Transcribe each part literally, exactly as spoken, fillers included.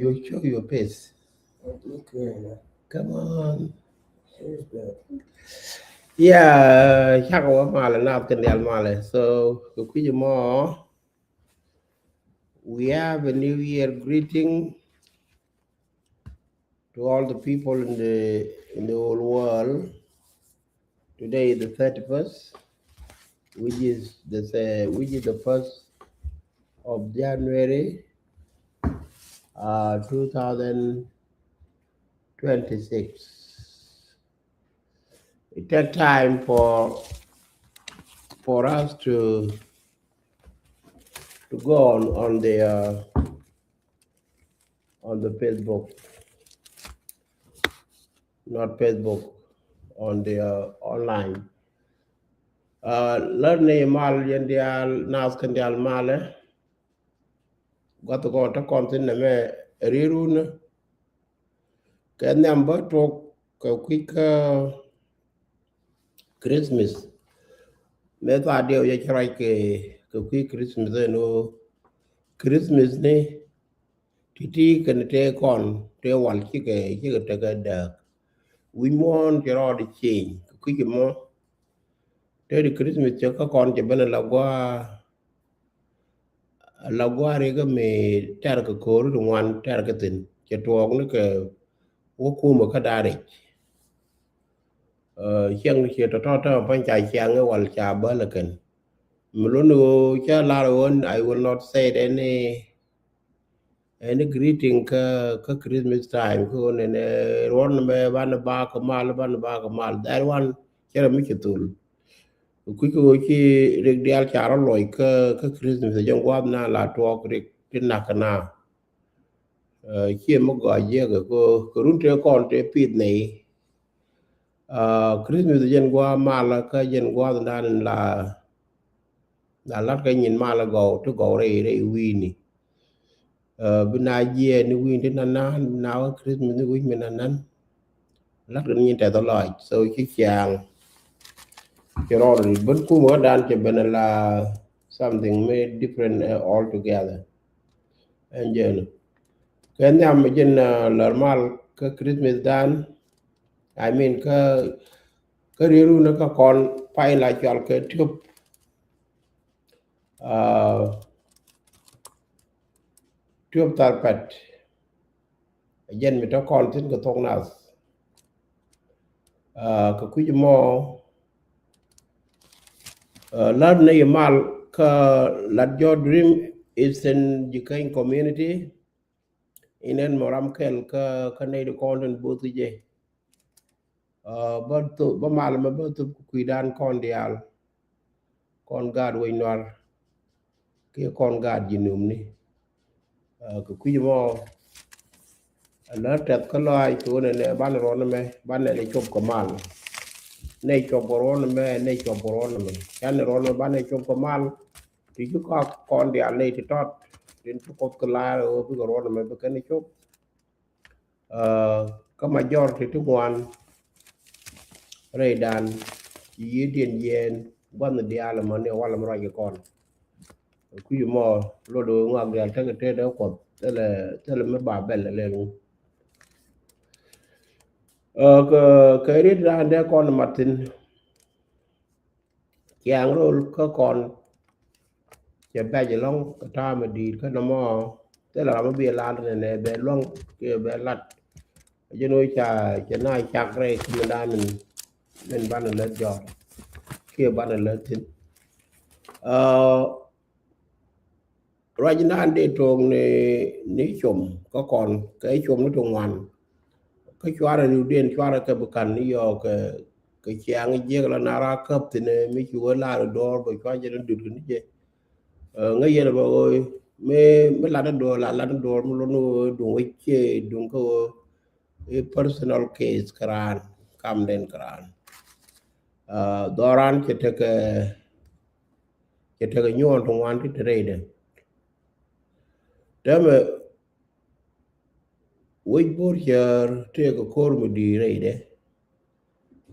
You show your face. Okay. Come on. Here's the Yeah, cak wä malɛ, nath kɛn dial malɛ. So, kɛ kui̱c mɔ, we have a New Year greeting to all the people in the in the whole world. Today is the thirty-first, which is the uh, which is the first of January, uh, two thousand twenty-six. It takes time for for us to to go on on the uh, on the Facebook, not Facebook, on the uh, online. Uh, lär ni mal yɛn dial, nath kɛn dial malɛ. Guath kɔn te kɔn thin nɛ mɛ rirun. Kɛ nhiam bä tuɔk kɛ kui̱ kä Christmas. Mɛ thaa diɛw yɛ cä ruac kɛ kɛ kui̱ Christmas ɛn ɣöö Christmas ni ti̱ti̱ kɛn tëë kɔn tëë wal cikɛ cikɛ tekɛ dääk. Wi̱c muɔ̱ɔ̱n cɛ rɔɔdɛ cieny kɛ kui̱c mɔ. Tëë di Christmas cɛ kä kɔn cɛ ben ala gua̱a̱ ala gua̱a̱ rikä mi tɛr kɛ ko̱o̱ri ti ŋuan tɛr kɛ thi̱n cɛ tuɔɔk ni kɛ wä kumɛ kä da̱a̱ rɛc. Ciɛŋ ni ciɛ tɔ̱tɔ̱ tɔ̱ pa̱ny ca ciaŋ i̱ wal ca bäl ɛ kɛn. Mi luni ɣöö cä lar ɣöö I will not say it any any greeting kä kä Christmas time kä ɣöö nɛnɛ ruɔ̱n mɛ banɛ ba kɛ mal banɛ ba kɛ mal. That one cɛ rɛ mi ci thul. Kui̱ kä ɣöö ci rik diaal ca rɔ lɔc kä kä Christmas jɛ gua̱a̱th na la tuɔɔk rik ti nak kɛ na. Ciɛ mi gɔaa jiɛkɛ kɛ kɛ run tëë kɔn tëë pith nɛy. Christmas jɛn gua̱a̱ malä kä jɛn gua̱a̱th dan la la lat kä nyin malä gɔw ti gɔw rɛy rɛy wi̱i̱ni. Bi na jiɛ ni wi̱i̱ni ti nan nan bi na wä Christmas ni wi̱i̱ mi nan nan. Lat kä ni nyin tɛth lɔc so ci ciaŋ. Ci rɔɔd ri ben kumä dan cɛ ben la something mi different altogether. Ɛn jɛn kɛ nhiam jɛn lär mal kä Christmas dan. I mean kä kä riɛru ni kä kɔn pay la cual kɛ tiop. Tiop thar pɛt. Jɛn mi tɔ kɔn thin kɛ thok nath. Kɛ kui̱c mɔ lär ni yɛ mal kä lat jɔ Dream Eastern Jikäny Community. Inɛn mɔ ram kɛl kä kä nɛy di kɔn tin both jɛ. Bä thop bä mal mɛ bä thop kui̱dan kɔn diaal. Kɔn gaat wec nuar kiɛ kɔn gaat ji̱ nömni. Kɛ kui̱c mɔ lär tɛth kä lɔaac kɛ ɣöö nɛnɛ banɛ ruɔ̱n ɛmɛ banɛ nɛ cop kɛ mal. Nɛ cop kɛ ruɔ̱n ɛmɛ nɛ cop kɛ ruɔ̱n ɛmɛ canɛ ruɔ̱n ɛmɛ banɛ cop kɛ mal. Ti ci kɔak kɔn diaal nɛ ti tɔt tin ti Kuoth kɛ laar ɣöö bikɛ ruɔ̱n ɛmɛ bikɛ nɛ cop. Kä majority ti ŋuan rɛydan ci yiëëdiɛn yɛn gua̱nh diaal ɛmɔ ni wal ɛmɔ ruac kɛ kɔn. Kui̱ mɔ lot ɣöö ŋɔak diaal tekɛ tet ɛ Kuɔth thilɛ thilɛ mi ba bɛl ɛ lɛl ŋu. Kɛ riet raan dee kɔn mat thi̱n. Ciaŋ rol kä kɔn cɛ bɛc ɛlɔ̱ŋ kɛ ta̱a̱ mi di̱i̱t kä nɔmɔ thilɛ ram mi bi lat nɛnɛ bɛ luäŋ kiɛ bɛ lat. Jɛn ɣöö ca cɛ na cak rɛy kä mi da̱a̱n min banɛ lät jɔɔr kiɛ banɛ lät thi̱n. Ruac naan dee to̱o̱ŋ ni ni com kä kɔn kɛ com ni ti ŋuan. Kä cuarɛ riwdiɛn cuarɛ kɛ bi ka̱n ni yɔɔ kɛ kɛ ciaŋ jiɛk la na ra käp thi̱n mi ci wee laar i̱ do̱r bɛ cua jɛ ni dut kɛ ni jɛ. Ŋäc yɛn bɛ ɣöö mi mi lat i̱ do̱r la lat i̱ do̱r mi lon i̱ ɣöö duŋ wec ciɛ duŋ kä ɣöö i̱ personal case kä raan kamden kä raan. Dhɔran cɛ tekɛ cɛ tekɛ nyuɔɔn ti ŋuan ti te rɛydɛ. Tɛmɛ wec bo̱r cäär tëëkɛ ko̱r mi di̱i̱t rɛydɛ.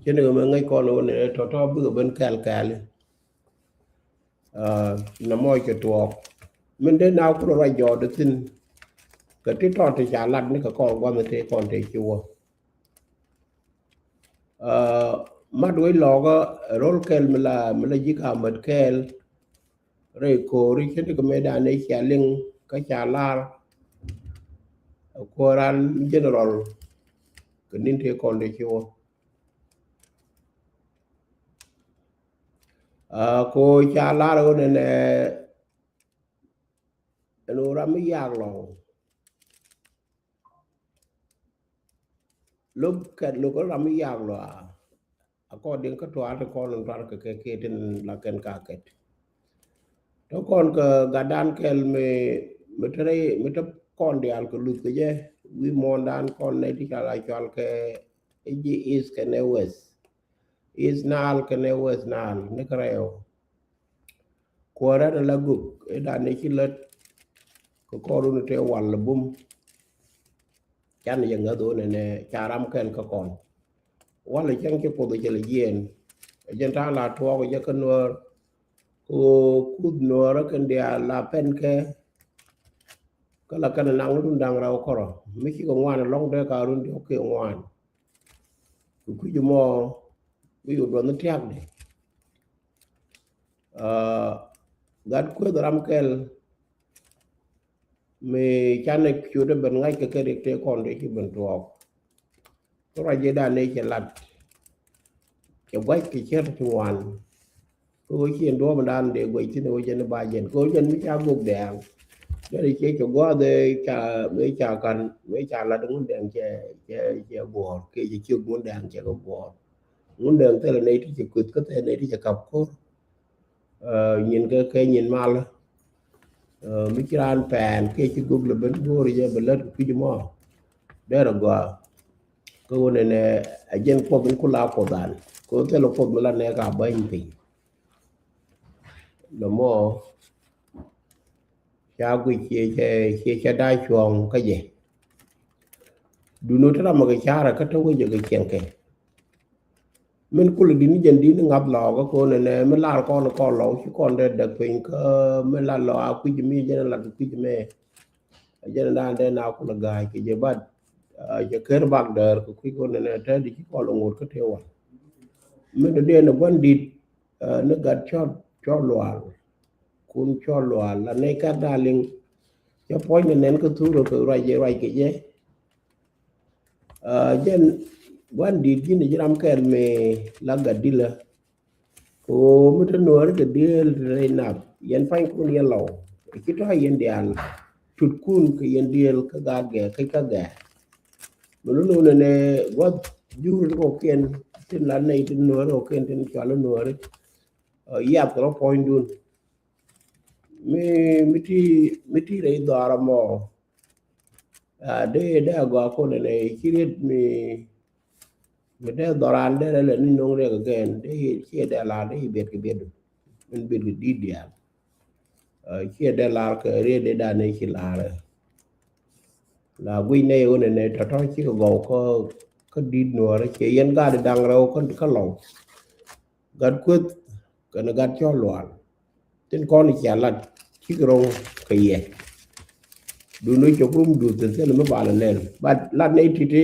Cä ni kɛ mɛ ŋäc kɔn ɣöö ni tɔ̱tɔ̱ bikɛ ben kɛɛl kɛɛli. Nɛ mɔc kɛ tuɔɔk min dee na kulɛ ruac jɔɔt thi̱n. Kɛ ti tɔt ti ca lat ni kɛ kɔn gua̱n ti kɔn ti ci wä. Mat wec lɔkä rol kɛl mi la, mi la ji̱ ka mät kɛl. Rɛy ko̱ri cä ti kɛ mëë dan ni cia liŋ kä ca lar. Kuäran general kɛ nin ti kɔn ti ci wä. Ko ca lar wä nɛnɛ ɛn wä ram mi yak lɔŋ. Lok kɛt lok ram mi yak lɔa. Akɔɔdiŋ kä tuaar ti kɔn in tuar kɛ kɛ kɛ tin la kɛn ka kɛt. Tɔ kɔn kɛ gatdan kɛl mi, mi te rɛy, mi te kɔn diaal kɛ luth kɛ jɛ wi̱i̱ muɔ̱ɔ̱ndan kɔn nɛy ti ca la cual kɛ Eji East kɛnɛ West. East Nile kɛnɛ West Nile ni kɛ rɛw. Kuäärä ni la gök i̱ dan ni ci lät kɛ kɔr wun te wal bum. Can yɛ ŋäth wun nɛ ca ram kɛl kä kɔn. Wal cäŋ ci Kuoth cɛ lɛ jiɛɛn. Ɛ jɛn ta̱a̱ la tuɔɔk jɛ kä Nuäär. Kɛ ɣöö kuth Nuäärä kɛn diaal la pɛn kɛ. Kä la kɛn naŋ run da̱ŋ rɛw kɔrɔ mi cikɛ ŋuan lɔŋ dee ka run diɔ̱k kiɛ ŋuan. Kɛ kui̱c mɔ mi yot duɔth ni tiakdɛ. Gat kueth ram kɛl mi canɛ ciötdɛ ben ŋa̱c kɛ kɛ rik tëë kɔn tëë ci ben tuɔɔk. Kä ruac jɛ dan ni cɛ lat cɛ gua̱c kɛ cär ti wan. Kɛ ɣöö ciɛ duɔ̱ɔ̱p dan dee gua̱c thi̱n ɣöö jɛn ba jɛn kɛ ɣöö jɛn mi ca gok dɛɛŋ. Jɛn ciɛ cɛ gua̱a̱th ëë ca mëë ca kan mëë ca lat ŋun dɛɛŋ cɛ cɛ cɛ guɔ̱ɔ̱r kiɛ cɛ ciök ŋun dɛɛŋ cɛ kɛ guɔ̱ɔ̱r. Ŋun dɛɛŋ thilɛ nɛy ti cɛ kueth kä thilɛ nɛy ti cɛ kap ko̱r. Nyin kɛ kɛ nyin mal. Mi ci raan pɛɛn kiɛ ci gok lɛ ben go̱o̱r jɛ bɛ lät kɛ kui̱c mɔ. Derɛ gɔaa. Kä ɣöö nɛnɛ a jɛn Kuoth in ku la Kuoth an kɛ ɣöö thilɛ Kuoth mi la nɛɛk a bäny piny. Lɛ mɔ ca guic ciɛ cɛ ciɛ cɛ da̱a̱ cuɔ̱ɔ̱ŋ kä jɛ. Duni te ram a kɛ ca̱rä kä te wecɛ kɛ cieŋ kɛ. Min kulɛ dini jɛn dini ŋa̱th lɔɔkä ko̱n ɛnɛ mi lar kɔn kɔn lɔɔk ci kɔn dee däk piny kä mi lar lɔɔk a kui̱c mi jɛn lat kui̱c mɛ. A jɛn dan dee na kulɛ ga̱a̱c kɛ jɛ bat. Jɛ ker bak däär kɛ kui̱c ko̱n ɛnɛ te di ci kɔn lɔ ŋot kä te wal. Min dee dee ni gua̱n dit ni gat cɔl cɔl lual. Kun cɔl lual la nɛy kat na liŋ. Cɛ puɔ̱ny ni nɛn kä thurä kɛ ruac jɛ ruac kɛ jɛ. Jɛn gua̱n di̱i̱t ji̱n ji̱ ram kɛl mi la gat dilä. Kɛ ɣöö mi te nuääri kɛ dieel te rɛy nap yɛn pa̱nykun yɛn lɔw. Ci tɔ̱ yɛn diaal tutkun kɛ yɛn dieel kä gaat gɛɛ kä kä gɛɛ. Mi lun wun ɛnɛ gua̱th jur ti kɔkiɛn tin la nɛy tin nuääri kɔkiɛn tin cual nuääri. Yath kɛ rɔ puɔ̱nydun. Mi mi ti mi ti rɛy dhɔaarä mɔ. Dee dee agɔaa kɔn ɛnɛ ci riet mi mi dee dhɔran dee rɛ lɛ ni no̱ŋ riɛk again dee ciɛ dee lar dee biɛt kɛ biɛt du. Min biɛt kɛ di̱t diaal. Ciɛ dee lar kɛ riet dee dan ni ci lar. La guic nɛy ɣöö nɛnɛ tɔ̱tɔ̱ cikɛ gɔw kä kä di̱t nuɔɔrä ciɛ yɛn gat da̱ŋ rɛw kä kä lɔw. Gat kueth kɛnɛ gat cɔl lual. Tin kɔn cia lat cik ro̱ŋ kɛ yɛ. Duni cok rum duth thin thil mi bal nɛn bat lat nɛy titi.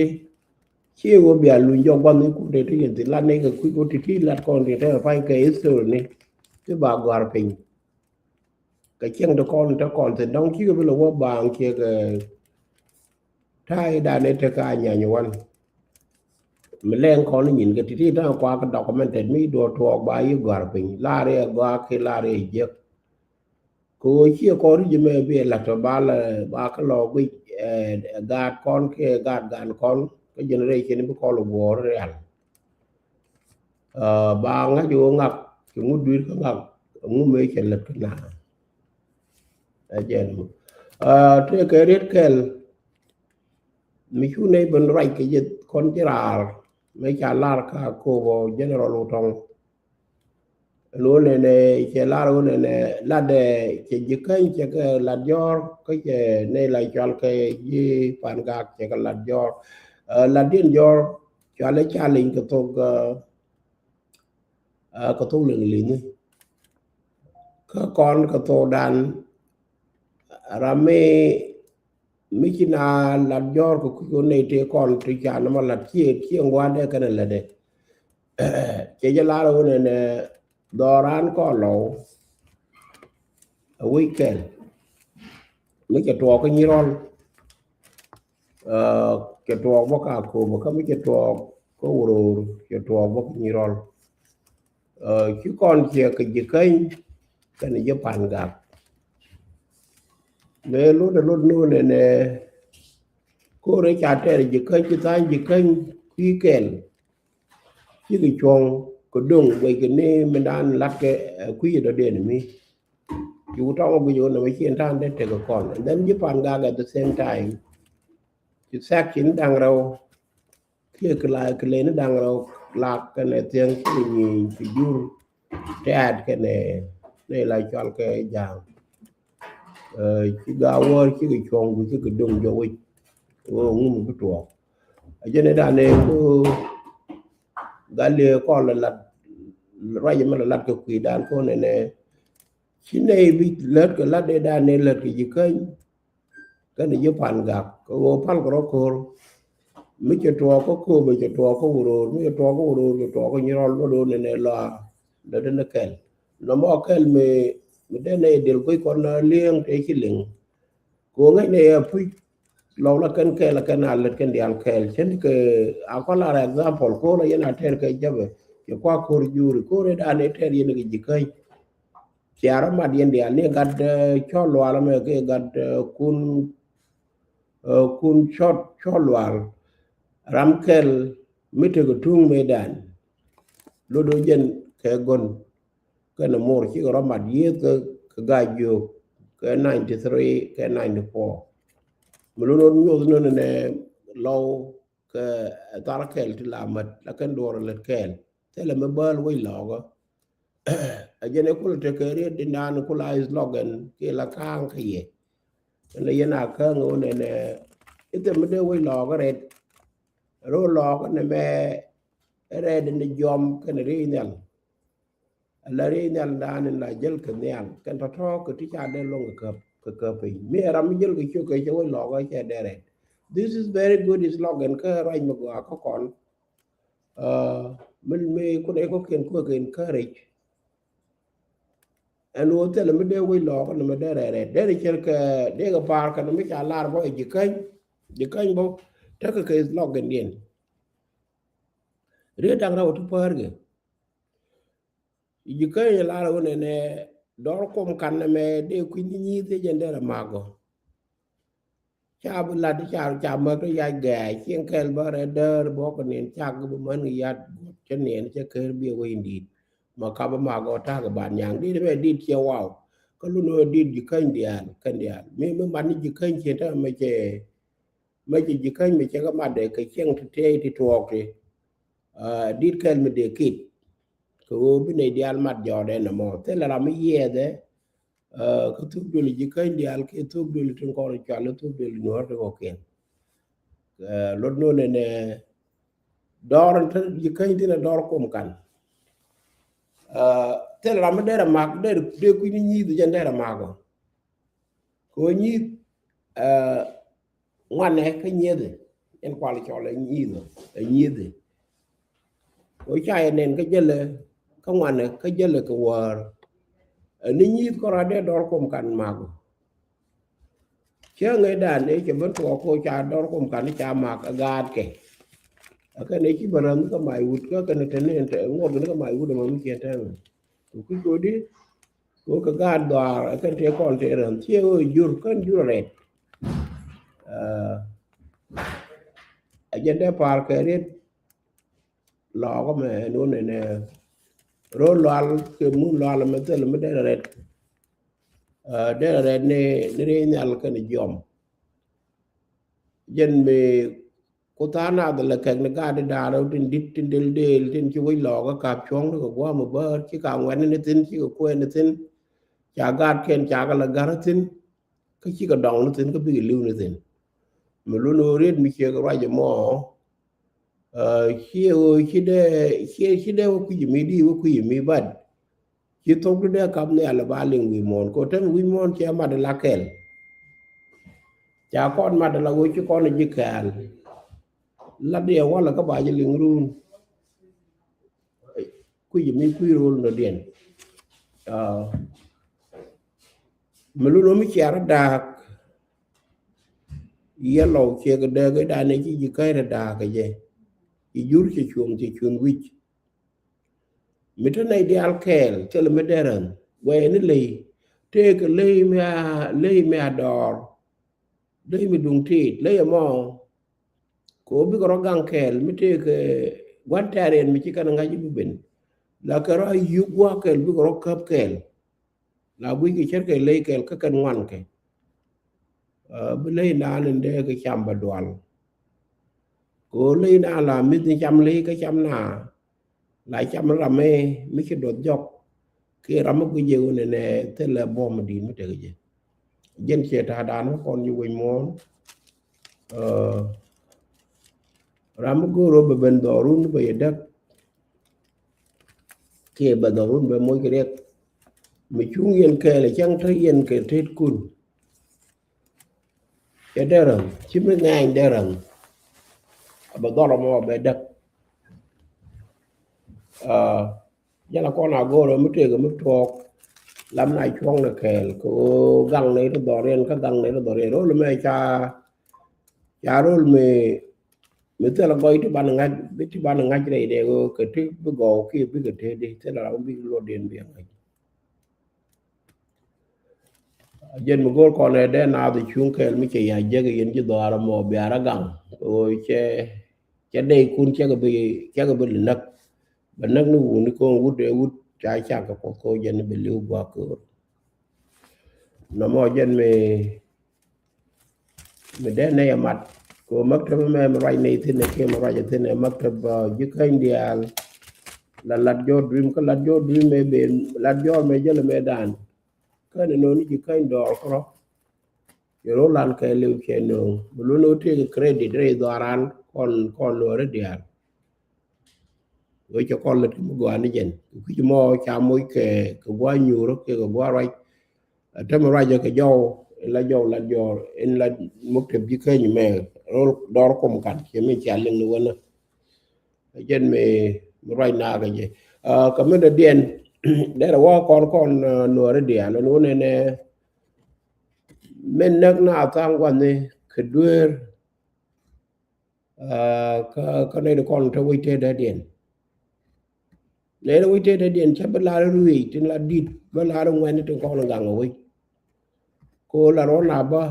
Ci wä bia luny jɔk gua̱n ni kun te ti yɛn thin lat nɛy kɛ kui̱ wä titi lat kɔn ti te pa̱ny kɛ history ni. Ti ba gɔ̱a̱r piny. Kɛ cieŋ ti kɔn te kɔn thin dɔ̱ŋ cikɛ bi lɛ wä baaŋ ciɛ kɛ ta̱a̱ i̱ dan i̱ tekɛ a nyany wan. Mi lɛŋ kɔn i̱ nyin kɛ ti̱ti̱ ta̱a̱ kuak kɛ documented mi duɔ̱ɔ̱r tuɔɔk ba yi gɔ̱a̱r piny lar i̱ ɛ gɔaa ki lar i̱ jiäk. Kɛ ɣöö ciɛ kɔn ri̱c mɛ bi ɛ la̱t tɔ ba lɛ ba kä lɔ guic ɛ gaat kɔn kiɛ gaat gan kɔn kä generation bi kɔn lɛ guɔ̱ɔ̱r rial. Ba ŋa̱c ɣöö ŋak kɛ ŋut dui̱r kä ŋak ŋu mëë cɛ lät kä na. Ɛ jɛn mɔ tëëkɛ riet kɛl. Mi cu nɛy ben ruac kɛ jɛ kɔn ci raar mëë ca lar ka kobɔ general Wutɔŋ. Ɛn ɣöö nɛnɛ cɛ lar ɣöö nɛnɛ latdɛ cɛ ji̱ käny cɛ kɛ lat jɔ̱ɔ̱r kä cɛ nɛy la cual kɛ ji̱ pan gak cɛ kɛ lat jɔ̱ɔ̱r. Latdiɛn jɔ̱ɔ̱r cualɛ challenge kɛ thok kɛ thok liŋ liŋi. Kä kɔn kɛ thokdan ram mi mi ci na lat jɔ̱ɔ̱r kɛ kui̱ kɛ nɛy tëë kɔn ti ca nɔmɔ lat ciɛ ciɛ ŋuan dee kɛnɛ lätdɛ. Cɛ jɛ lar wun ɛn dhɔran kɔn lɔw a wec kɛl mi cɛ tuɔɔk kä Nyirɔl. Cɛ tuɔɔk bä ka Akobo kä mi cɛ tuɔɔk kä Wuror cɛ tuɔɔk bä kä Nyirɔl. Ci kɔn ciɛ kɛ Jikäny kɛnɛ Ji̱ Pangak. Mëë lot ɛ lot nunɛ nɛ ko̱r ɛ ca tɛr Jikäny ci tha̱a̱ny Jikäny kui̱ kɛl. Cikɛ cuɔ̱ŋ kɛ do̱ŋ guɛckɛ ni mindan latkɛ kui̱ dɔ̱diɛn mi ci wä tɔŋ guic wä nɛmɛ ci ɛn ta̱a̱n dee tekɛ kɔn. And then Ji̱ Pangak at the same time ci section da̱ŋ rɛw kiɛ kɛ la kɛ leni da̱ŋ rɛw lak kɛnɛ thiäŋ ci kɛ nyieny kɛ jur tɛ̈t kɛnɛ nɛ la cɔal kɛ ja̱a̱ŋ. Ci gaawäär cikɛ cuɔ̱ŋ ku cikɛ do̱ŋ jɔk wi̱c. Ɣöö ŋum bi tuɔɔk a jɛn i̱ da̱a̱n ëë ku gal liee kɔn la lat ruac ɛmɛ la lat kɛ kui̱dan ko̱n ɛnɛ. Ci nɛy bi lät kɛ lat dee da̱a̱n ëë lät kɛ Jikäny kɛnɛ Ji̱ Pangak kɛ ɣöö pal kɛ rɔ ko̱r. Mi cɛ tuɔɔk kä Akobo cɛ tuɔɔk kä Wuror mi cɛ tuɔɔk kä Wuror cɛ tuɔɔk kä Nyirɔl lotdɛ wun ɛnɛ lɔa lotdɛ ni kɛl. Nɔmɔ kɛl mi mi dee nɛy dil guic kɔn na li̱eŋ tëë ci liŋ. Kɛ ɣöö ŋäcnɛ yɛ puc lɔw la kɛn kɛɛl la kɛn a lät kɛn diaal kɛɛl cɛn kɛ a kɔn lar example ko̱r la yɛn a tɛr kɛ jäpɛ cɛ kua ko̱r juri ko̱r ɛ da̱a̱n ɛ tɛr yɛn kɛ Jikäny. Cia rɔ mat yɛn diaal ni gat cɔl lual mɛ kɛ gat kun kun cɔt cɔl lual ram kɛl mi tekɛ tuŋ mëë da̱a̱n. Lotdɛ jɛn kɛ gɔn kɛnɛ mor cikɛ rɔ mat yiëëth kɛ gac jiök kɛ ninety three kɛ ninety four. Mi lun ɣän nyuɔth nön ɛnɛ lɔw kɛ thar kɛl ti la mät la kɛn duɔr lät kɛl thilɛ mi bäl wec lɔɔkä. A jɛn ɛ kulɛ tekɛ riet di naan kulɛ a slogan kiɛ la ka̱a̱ŋ kä yɛ. Ɛn la yɛn a käŋ wun ɛnɛ i̱ thil mi dee wec lɔɔkä rɛt. Ro̱o̱ lɔɔkä nɛmɛ rɛt ni jiɔm kɛnɛ riey nhial. Ala riey nhial da̱a̱n in la jäl kɛ nhial kɛn tɔ̱tɔ̱ kɛ ti ca dee luɔ̱ŋ kɛ käp kɛ käp piny mi ɛ ram mi jäl kɛ ciök kɛ cɛ wec lɔɔkä cɛ dee rɛt. This is very good slogan kä ruac mi gɔaa kä kɔn. Mi mi kun ɛ kɔ̱kiɛn kuäk encourage. Ɛn ɣöö thilɛ mi dee wec lɔɔkä ni mi dee rɛt rɛt dee ni cɛr kɛ dee kɛ pa̱a̱r kɛn mi ca lar bä ɛ Jikäny. Jikäny bä tekɛ kɛ slogan diɛn. Riet da̱ŋ rɛw ti päär kɛ Jikäny lar wun ɛnɛ dɔr kum kan nɛmɛ dee kui̱ny ni nyi̱i̱th jɛn derɛ makɔ. Ca bi lat ca ca mäk ti yac gɛɛc cieŋ kɛl bä rɛt däär bɔk kɛ niɛn cak bi män kɛ yat guɔt cä niɛn cä ker bi wec in di̱i̱t. Ma kap bi makɔ ta̱a̱ kɛ ban nyaŋ di̱t mɛ di̱t ciɛ waw. Kä lun wä di̱t Jikäny diaal kɛn diaal mi mi mat ni Jikäny cieŋ ta̱a̱ mɛ cɛ mɛ cɛ Jikäny mɛ cɛ kɛ mat dee kɛ cieŋ ti tëë ti tuɔɔk ti. Di̱t kɛl mi dee kit kɛ ɣöö bi nɛy diaal mat jɔɔdɛ nɔmɔ thilɛ ram mi yiɛɛthɛ. Kä thuk duël Jikäny diaal kiɛ thuk duël tin kɔn cual thuk duël nuɔ̱ɔ̱r ti kɔkiɛn. Lot nunɛ nɛ dɔɔr in te Jikäny thin a dɔɔr kum kan. Thilɛ ram mi derɛ mak dee kui̱ni nyi̱i̱th jɛn derɛ makɔ. Kɛ ɣöö nyi̱i̱th ŋuanɛ kä nyiethɛ in kual cɔl ɛ nyiethɛ ɛ nyiethɛ. Kɛ ɣöö ca yɛ nɛn kä jälɛ kä ŋuanɛ kä jälɛ kɛ wäär. Ɛ ni nyieth kɔn rat dee dɔr kum kan mak. Cä ŋäcdan ëë cɛ ben tuɔɔk kɛ ɣöö ca dɔr kum kan ca mak ɛ gaatkɛ. Ɛ kɛn ëë ci ben räm ni kä mac wut kä kɛn te ni ŋuɔt kɛn kä mac wut ɛmɔ mi ciɛ tɛmɛ. Kɛ kui̱ kodi kɛ kɛ gaat dhɔaar ɛ kɛn tëë kɔn tëë rän thiee ɣöö jur kän jur rɛt. Ɛ jɛn dee pa̱a̱r kɛ riet lɔɔkä mɛ ɛn wä nɛnɛ ro̱o̱ lual kɛ mun lual mɛ thil mi derɛ rɛt. Derɛ rɛt ni ni riey nhial kɛn jiɔm. Jɛn mi Ku tha̱a̱ŋ nath lɛ kɛk ni gaat di da̱a̱n rɛw tin di̱t tin del del tin ci wec lɔɔkä ka̱p cuɔ̱ŋ ni kɛ gua̱a̱m ɛ bäär ci ka ŋuɛ̈tni ni thi̱n ci kɛ kuɛɛni thi̱n. Ca gaatkiɛn ca kɛ lɛ ga̱r thi̱n. Kä ci kɛ dɔŋni thi̱n kä bikɛ li̱wni thi̱n. Mi lun ɣöö riet mi ciɛ kɛ ruac ɛmɔ. Ci ɣöö ci dee ci dee wä kui̱c mi di wä kui̱c mi bat. Ci thok di dee kap nhial ba liŋ wi̱i̱ muɔ̱ɔ̱n kɛ ɣöö tɛn wi̱i̱ muɔ̱ɔ̱n cɛ mat la kɛl. Ca kɔn mat ala ɣöö ci kɔn ji̱ kɛɛl. Lat diɛ walɛ kä ba ji̱ liŋ run. Kui̱c mi kui̱ rol nɔ diɛn. Mi lun ɣöö mi cia rɔ da̱a̱k. Yɛ lɔw ciɛ kɛ dee kɛ danɛ ci ji̱ käc rɔ da̱a̱k kɛ jɛ. Ci jur ci cuɔ̱ŋ ci cuɔ̱ŋ wi̱c. Mi te nɛy diaal kɛɛl thilɛ mi dee räm guɛyɛ ni ley. Tëëkɛ ley mi a ley mi a dɔɔr. Ley mi duŋ tiit ley ɛmɔ. Kɛ ɣöö bikɛ rɔ gaŋ kɛɛl mi tëëkɛ gua̱n tɛ̈riɛn mi ci kɛn ŋa̱c i̱ bi ben. La kɛ rɔ a yuk gua̱a̱k kɛɛl bikɛ rɔ käp kɛɛl. La guic kɛ cär kɛ ley kɛɛl kä kɛn ŋuan kɛ. Bi ley naan in dee kɛ cam bɛ dual. Kɛ ɣöö ley naan la mi̱th ni cam ley kä cam na. La cam ram mi mi ci duɔth jɔk. Kiɛ ram mi guic jɛ ɣöö nɛnɛ thilɛ buɔ̱m mi di̱i̱t mi tekɛ jɛ. Jɛn ciɛ ta̱a̱ daan mi kɔn ji̱ wec muɔ̱ɔ̱n. Ram mi go̱o̱r ɣöö bɛ ben dhɔrun bɛ yɛ däk. Kiɛ bɛ dhɔrun bɛ moc kɛ riɛk. Mi cuŋ yɛn kɛɛl cäŋ te yɛn kɛ tetkun. Cɛ dee räm ci mi ŋɛɛny dee räm. A bɛ dhɔr mɔ bɛ däk. Jɛn a kɔn a go̱o̱r mi tëëk mi tuɔɔk. Lam na cuɔ̱ŋ ni kɛɛl kɛ ɣöö gaŋ ni ti dhɔriɛn kä gaŋ ni ti dhɔriɛn rol mɛ ca. Ca rol mi mi thilɛ gɔy ti ban ŋa̱c bi ti ban ŋa̱c rɛy dee ɣöö kɛ ti bi gɔw kiɛ bikɛ tëëdi thilɛ ram bi luɔtdiɛn bi ŋa̱c. Jɛn mi go̱o̱r kɔn ɛ dee naath cuŋ kɛɛl mi cɛ ya jek yɛn ji̱ dhɔaar ɛmɔ biaar a gaŋ. Ɣöö cɛ cɛ dee kun cɛkɛ bi cɛkɛ bi li näk. Bɛ näk ni wuni ko̱o̱ŋ wut ɛ wut ca cak kɛ kuɔth ko̱o̱ŋ jɛn ni bi li̱w gua̱a̱k köör. Nɔmɔ jɛn mi mi dee nɛy a mat. Kɛ ɣöö maktab mɛ mi ruac nɛy thi̱n ɛ kiɛ mi ruac ɛ thi̱n ɛ maktab ji̱ käny diaal. La lat jɔɔr duim kä lat jɔɔr duim mɛ ben lat jɔɔr mɛ jälɛ mɛ daan. Kä ni no̱o̱ni ji̱ käny dɔɔr kärɔ. Cɛ ro̱o̱ lan kɛ liw cɛ no̱o̱ŋ mi lun ɣöö tëëk credit rɛy dhɔaran kɔn kɔn luɔ̱ɔ̱ri diaal. Wee cɛ kɔn lät kɛ mi gɔaa ni jɛn kɛ kui̱c mɔ ca moc kɛ kɛ gua̱a̱ nyuur kɛ kɛ gua̱a̱ ruac. Ɛ tɛmɛ ruac kɛ jɔw in la jɔw lat jɔɔr in la muk tɛp ji̱ käny mɛ ro̱l dɔɔr kum kan cɛ mi cia liŋ ni wänä. Ɛ jɛn mi mi ruac naak kɛ jɛ. Kɛ mi dɔ̱diɛn derɛ wä kɔn kɔn nuɔɔri diaal ɛn wä nɛnɛ. Min näk na tha̱a̱ŋ gua̱ni kɛ dueer. Kä kä nɛy ti kɔn te wec te dee diɛn. Nɛy ti wec te dee diɛn cä bi lar ruëëc tin la di̱t bi lar ŋuɛn tin kɔn gaŋ wec. Ko la rɔ na bä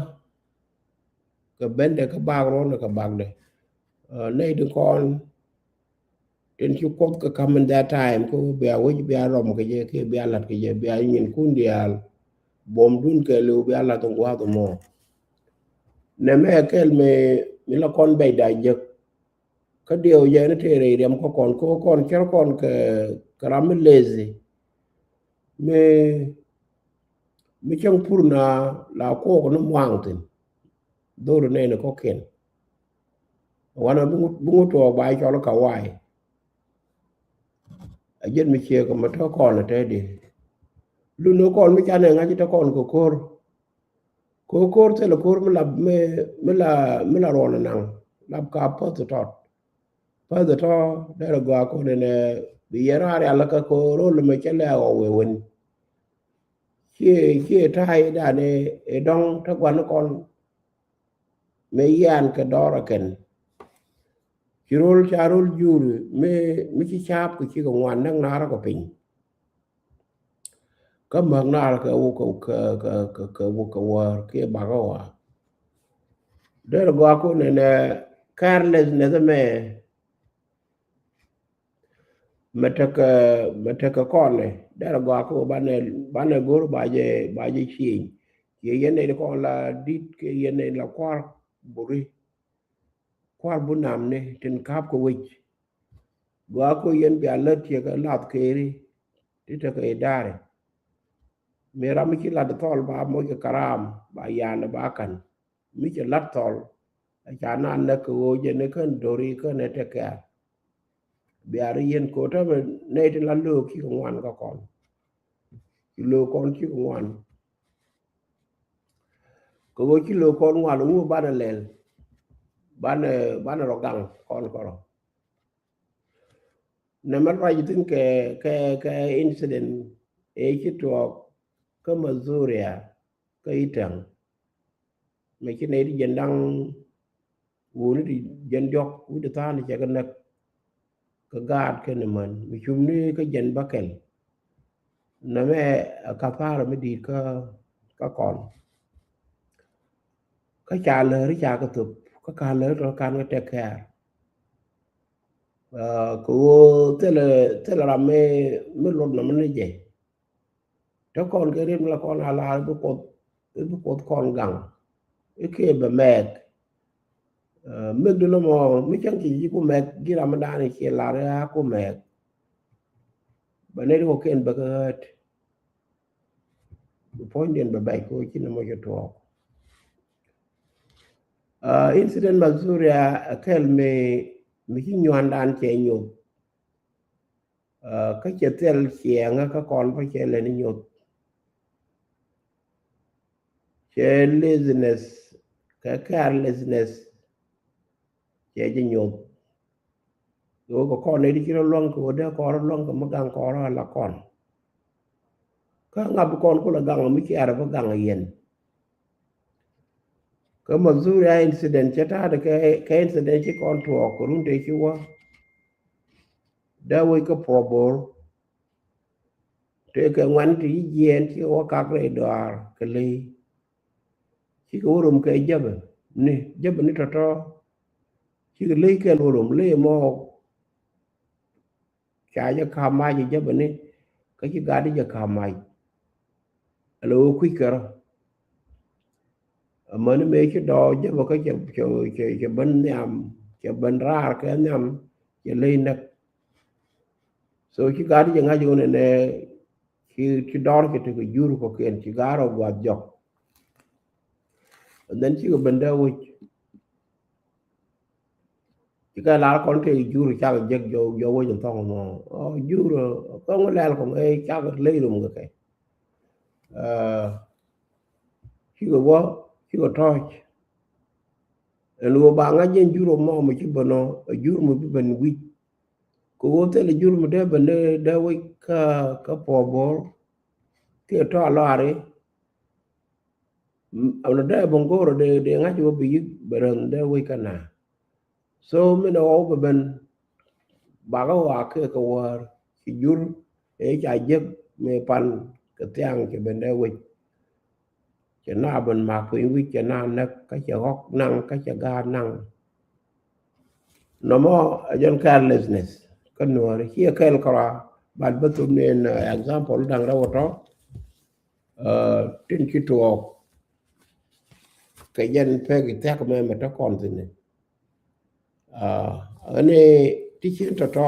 kɛ bendɛ kä bak rɔ na kɛ bakdɛ. Nɛy ti kɔn tin ci kuɔth kɛ ka̱m in that time kä bia wec bia rɔm kɛ jɛ kiɛ bia lat kɛ jɛ bia nyin kun diaal. Buɔ̱mdun kɛ liw bia lat in gua̱a̱th mɔ. Nɛ mɛ kɛl mi mi la kɔn bɛc da jek. Kä diɛw jɛ ni tëë rɛy riɛm kä kɔn kä kɔn cär kɔn kɛ kɛ ram mi lazy. Mi mi cäŋ pur na la kuɔk ni muaŋ thin. Dhor nɛn kɔkiɛn. Wanɛ bi ŋut bi ŋut tuɔɔk ba cɔl ka wa̱a̱. A jiɛt mi ciek kɛ mɛ te kɔn a te di. Lun ni kɔn mi canɛ ŋa̱c te kɔn kɛ ko̱r. Ko̱r ko̱r thilɛ ko̱r mi la mi mi la mi la ruɔn naŋ lap ka päth tɔt. Päth tɔ derɛ gɔaa ko̱n ɛnɛ bi yɛ raar yal kä ko̱r ro̱l mi cɛ lɛ ɣɔw wee wen. Ciɛ ciɛ ta̱a̱ i̱ dan i̱ dɔ̱ŋ te gua̱n kɔn. Mëë yian kɛ dɔɔr ɛ kɛn ci ro̱l ca ro̱l jur mi mi ci ca̱a̱p kɛ cikɛ ŋuan näk naar kɛ piny. Kä mäk naar kɛ wuk kɛ kɛ kɛ kɛ wuk kɛ wäär kiɛ bakä waa. Derɛ gɔaa kun ɛnɛ carelessness ɛmɛ. Mɛ tekɛ mɛ tekɛ kɔnɛ derɛ gɔaa kun banɛ banɛ go̱r ba jɛ ba jɛ cieny. Ciɛ yɛn nɛy ti kɔn la di̱t kiɛ yɛn nɛy la kua̱r buri. Kua̱r bu namni tin ka̱p kɛ wec. Gɔaa ko yɛn bia lät tiɛkɛ lath keri ti tekɛ i̱ da̱ri. Mi ram mi ci lat thɔl ba moc kɛ karam ba yan ba kan mi cɛ lat thɔl. A ca nan näk kɛ ɣöö jɛ ni kän do̱ri kän ɛ tekɛ. Bia ri yɛn ko̱ tämɛ nɛy tin la löök cikɛ ŋuan kä kɔn. Ci löök kɔn cikɛ ŋuan. Kɛ ɣöö ci lo̱o̱ kɔn ŋual ŋu banɛ lɛl, banɛ, banɛ rɔ gaŋ kɔn kɔrɔ. Nɛmɛ ruac thi̱n kɛ, kɛ, kɛ incident ëë ci tuɔɔk kä Mazuria kä Itaŋ. Mɛ ci nɛy ti jɛn da̱ŋ wuni ti jɛn diɔ̱k wi̱c ti tha̱a̱n cɛ kɛ näk. Kä gaat kɛn män mi cum ni kä jɛn bäkɛl. Nɛmɛ a kathara mi di̱i̱t kä, kä kɔn. Kä ca läri ca kɛ thop kä ka läri tɔ kan kɛ take care. Kɛ ɣöö thilɛ, thilɛ ram mi, mi lot nɔmɔ ni jɛ. Te kɔn kɛ riet mi la kɔn a lar i̱ bi Kuoth, i̱ bi Kuoth kɔn gaŋ i̱ kiɛ bɛ mɛɛk. Mɛk di nɔmɔ mi cäŋ ci ji̱ ku mɛɛk ji̱ ram mi da̱a̱n i̱ ciɛ lar i̱ a ku mɛɛk. Bɛ nɛy ti kɔ̱kiɛn bɛ kɛ ɣäät. Bi puɔ̱nydiɛn bɛ bɛc kɛ ɣöö ci nɔmɔ cɛ tuɔɔk. Incident Mazuria a kɛl mi, mi ci nyuandan cɛ nyoth. Kä cɛ thil ciɛŋä kä kɔn bä cɛ lɛni nyoth. Cɛ laziness kɛ carelessness cɛ ji̱ nyoth. Kɛ ɣöö kɛ kɔn nɛy ti ci rɔ luäŋ kɛ ɣöö dee kɔn rɔ luäŋ kɛ mi gaŋ kɔn rɔ ala kɔn. Kä ŋa̱p bi kɔn kulɛ gaŋ mi ciarɛ bi gaŋ yɛn. Kä Mazuria incident cɛ ta̱a̱dɛ kɛ, kɛ incident ci kɔn tuɔɔk kɛ run tëë ci wä. Dee wec kä puɔ bo̱r. Tëë kɛ ŋuan ti jiɛɛn ci wä kak rɛy dɔaar kɛ ley. Cikɛ wä rom kɛ jäpɛ ni, jäpɛ ni tɔ̱tɔ̱. Cikɛ ley kɛl wä rom ley mɔ. Ca jɛ ka̱m mac jɛ jäpɛ ni kä ci gat jɛ ka̱m mac. Ala wä kui̱c kɛ rɔ. Amäni mëë ci dɔɔ jäpɛ kä cɛ, cɛ, cɛ, cɛ ben nhiam, cɛ ben raar kɛ nhiam, cɛ ley näk. So ci gat jɛ ŋa̱c wä nɛnɛ ci, ci dɔr cɛ tekɛ jur kɔkiɛn ci gat rɔ guath jɔk. And then cikɛ ben dee wec. Ci kɛ lar kɔn tëë jur cakɛ jek jɔ, jɔ wec in thɔŋ mɔ. Ɔ, jur, ɔ, thɔŋ lɛl kɔŋ ɛ cakɛ ley rom kɛ kɛ. Cikɛ wä, cikɛ tɔ̱ɔ̱c. Ɛn wä ba ŋa̱c jɛn jur mɔ mɔ ci ben ɔ, ɛ jur mɔ bi ben wi̱c. Kɛ wä thilɛ jur mɔ dee ben dee, dee wec kä, kä puɔ bo̱r. Kiɛ tɔ̱ a lɔaari. Ɛn dee ben go̱o̱rä dee, dee ŋa̱c wä bi yi̱k bɛ räth dee wec kä na. So minɛ ɣɔw bɛ ben bakä ɣɔaa kɛ kɛ wäär ci jur ëë ca jiäk mëë pan kɛ thiaŋ cɛ ben dee wec. Cɛ na ben mak piny wi̱c cɛ na näk kä cɛ ɣɔk naŋ kä cɛ gaat naŋ. Nɔmɔ a jɛn carelessness kä nuɔ̱ɔ̱ri ciɛ kɛl kɔra. But bä thop ni en example da̱ŋ rɛw tɔ. Tin ci tuɔɔk kɛ jɛn pek i thiak mɛ mɛ tɔ kɔn thin ni. Ani ti cin tɔtɔ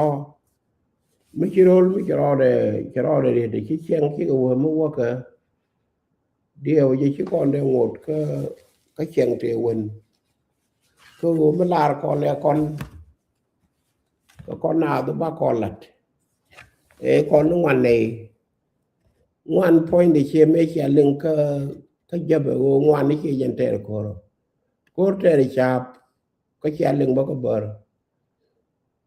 mi ci rol mi ci rɔɔdɛ, ci rɔɔdɛ riet ci ciɛŋ ci kɛ wä mi wäkɛ. Diɛw jɛ ci kɔn dee ŋot kä, kä ciɛŋ tëë wen. Kä wä mi lar kɔn lɛ kɔn. Kä kɔn naath ba kɔn lat. Ɛ kɔn ni ŋuan nɛy. Ŋuan puɔ̱nydɛ ciɛ mëë cia liŋ kä, kä jäpɛ ɣöö ŋuan ni ciɛ jɛn tɛɛr ko̱r. Ko̱r tɛɛr ca̱a̱p kä cia liŋ bä kä bär.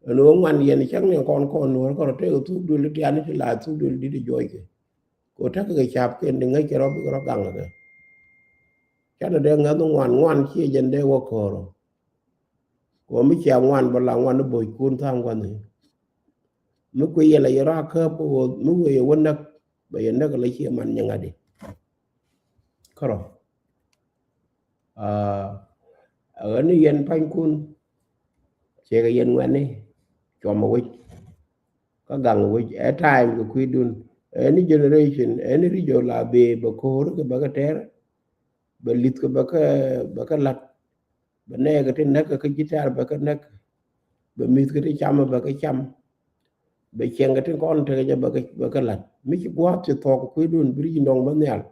Ɛn ɣöö ŋuan yɛn cäŋ ni kɔn kɔn nuɔ̱ɔ̱r kɔn rɔ tëëk thuk duël ti tiani ti la thuk duël di̱t juɔckɛ. Kɛ ɣöö täk kɛ ca̱a̱p kɛn di ŋäc kɛ rɔ bikɛ rɔ gaŋ kɛ. Canɛ dee ŋäth ŋuan, ŋuan ciɛ jɛn dee wä ko̱r ɔ. Kɛ ɣöö mi cia ŋuan bä la ŋuan ni bo̱o̱ckun tha̱a̱ŋ gua̱n ni. Mi kui̱ yɛ la yɛ rɔ a käp kä ɣöö mi wëë yɛ wä näk bɛ yɛ näk la ciɛ man nyɛ ŋa̱di. Kärɔ. Aa, ɣän ni yɛn pa̱nykun. Ciɛ kɛ yɛn ŋuɛ̈tni. Cuɔmɛ wec. Kä gaŋ wec. Ɛ time kɛ kui̱dun. Any generation, any region la bee bɛ ko̱o̱r kɛ bɛ kɛ tɛr. Bɛ li̱th kɛ bɛ kɛ, bɛ kɛ la̱t. Bɛ nɛɛkɛ ti näk kä ji̱ tɛ̈r bɛ kɛ näk. Bɛ mi̱thkɛ ti cam bɛ kɛ cam. Bɛ ciɛŋkɛ ti kɔn tekɛ jɛ bɛ kɛ, bɛ kɛ la̱t. Mi ci gua̱a̱th ci thuɔ̱k kui̱dun bi ri̱c dɔ̱ŋ bä nhial.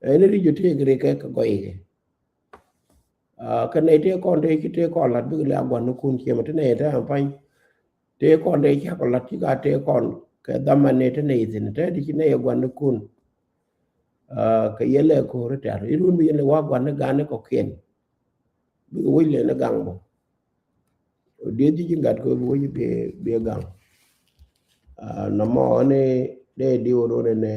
Ɛn ri̱c jɛ tëëk rik kɛ kɛ gɔykɛ. Aa, kɛ nɛy tëë kɔn tëë ci tëë kɔn la̱t bikɛ lɛ a gua̱nikun ciɛmɛ ti nɛy tëë a pa̱ny. Tëë kɔn tëë cakɔ la̱t ci ka tëë kɔn kɛ dhamani ti nɛy thi̱n tëë ti ci nɛy a gua̱nikun. Kɛ yɛlɛ ko̱r tɛ̈r irun bi yɛlɛ wa guan ni gan ni kɔkiɛn. Bikɛ wec lɛ ni gaŋ bɔ. Diet ji̱ ji̱ gat kɛ wec bi bi gaŋ. Nɔmɔ ni dee diw run ni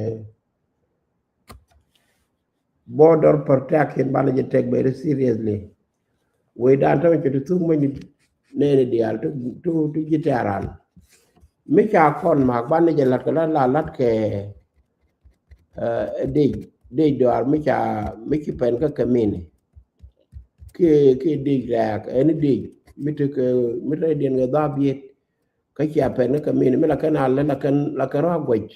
border protection banɛ jɛ take very seriously. Wecdan tämɛ cɛ ti thuk mäni nɛni diaal ti ti ti ji̱ tɛ̈ran. Mi ca kɔn mak banɛ jɛ lat kɛ la la lat kɛ dec dec dɔaar mi ca mi ci pɛn kä kɛ mini. Kiɛ kiɛ dec rɛɛk ɛn dec mi ti kɛ mi ti diɛn kɛ dhap yet. Kä cia pɛn kä kɛ mini mi la kɛn a lɛ la kɛn la kɛn rɔ a guɛc.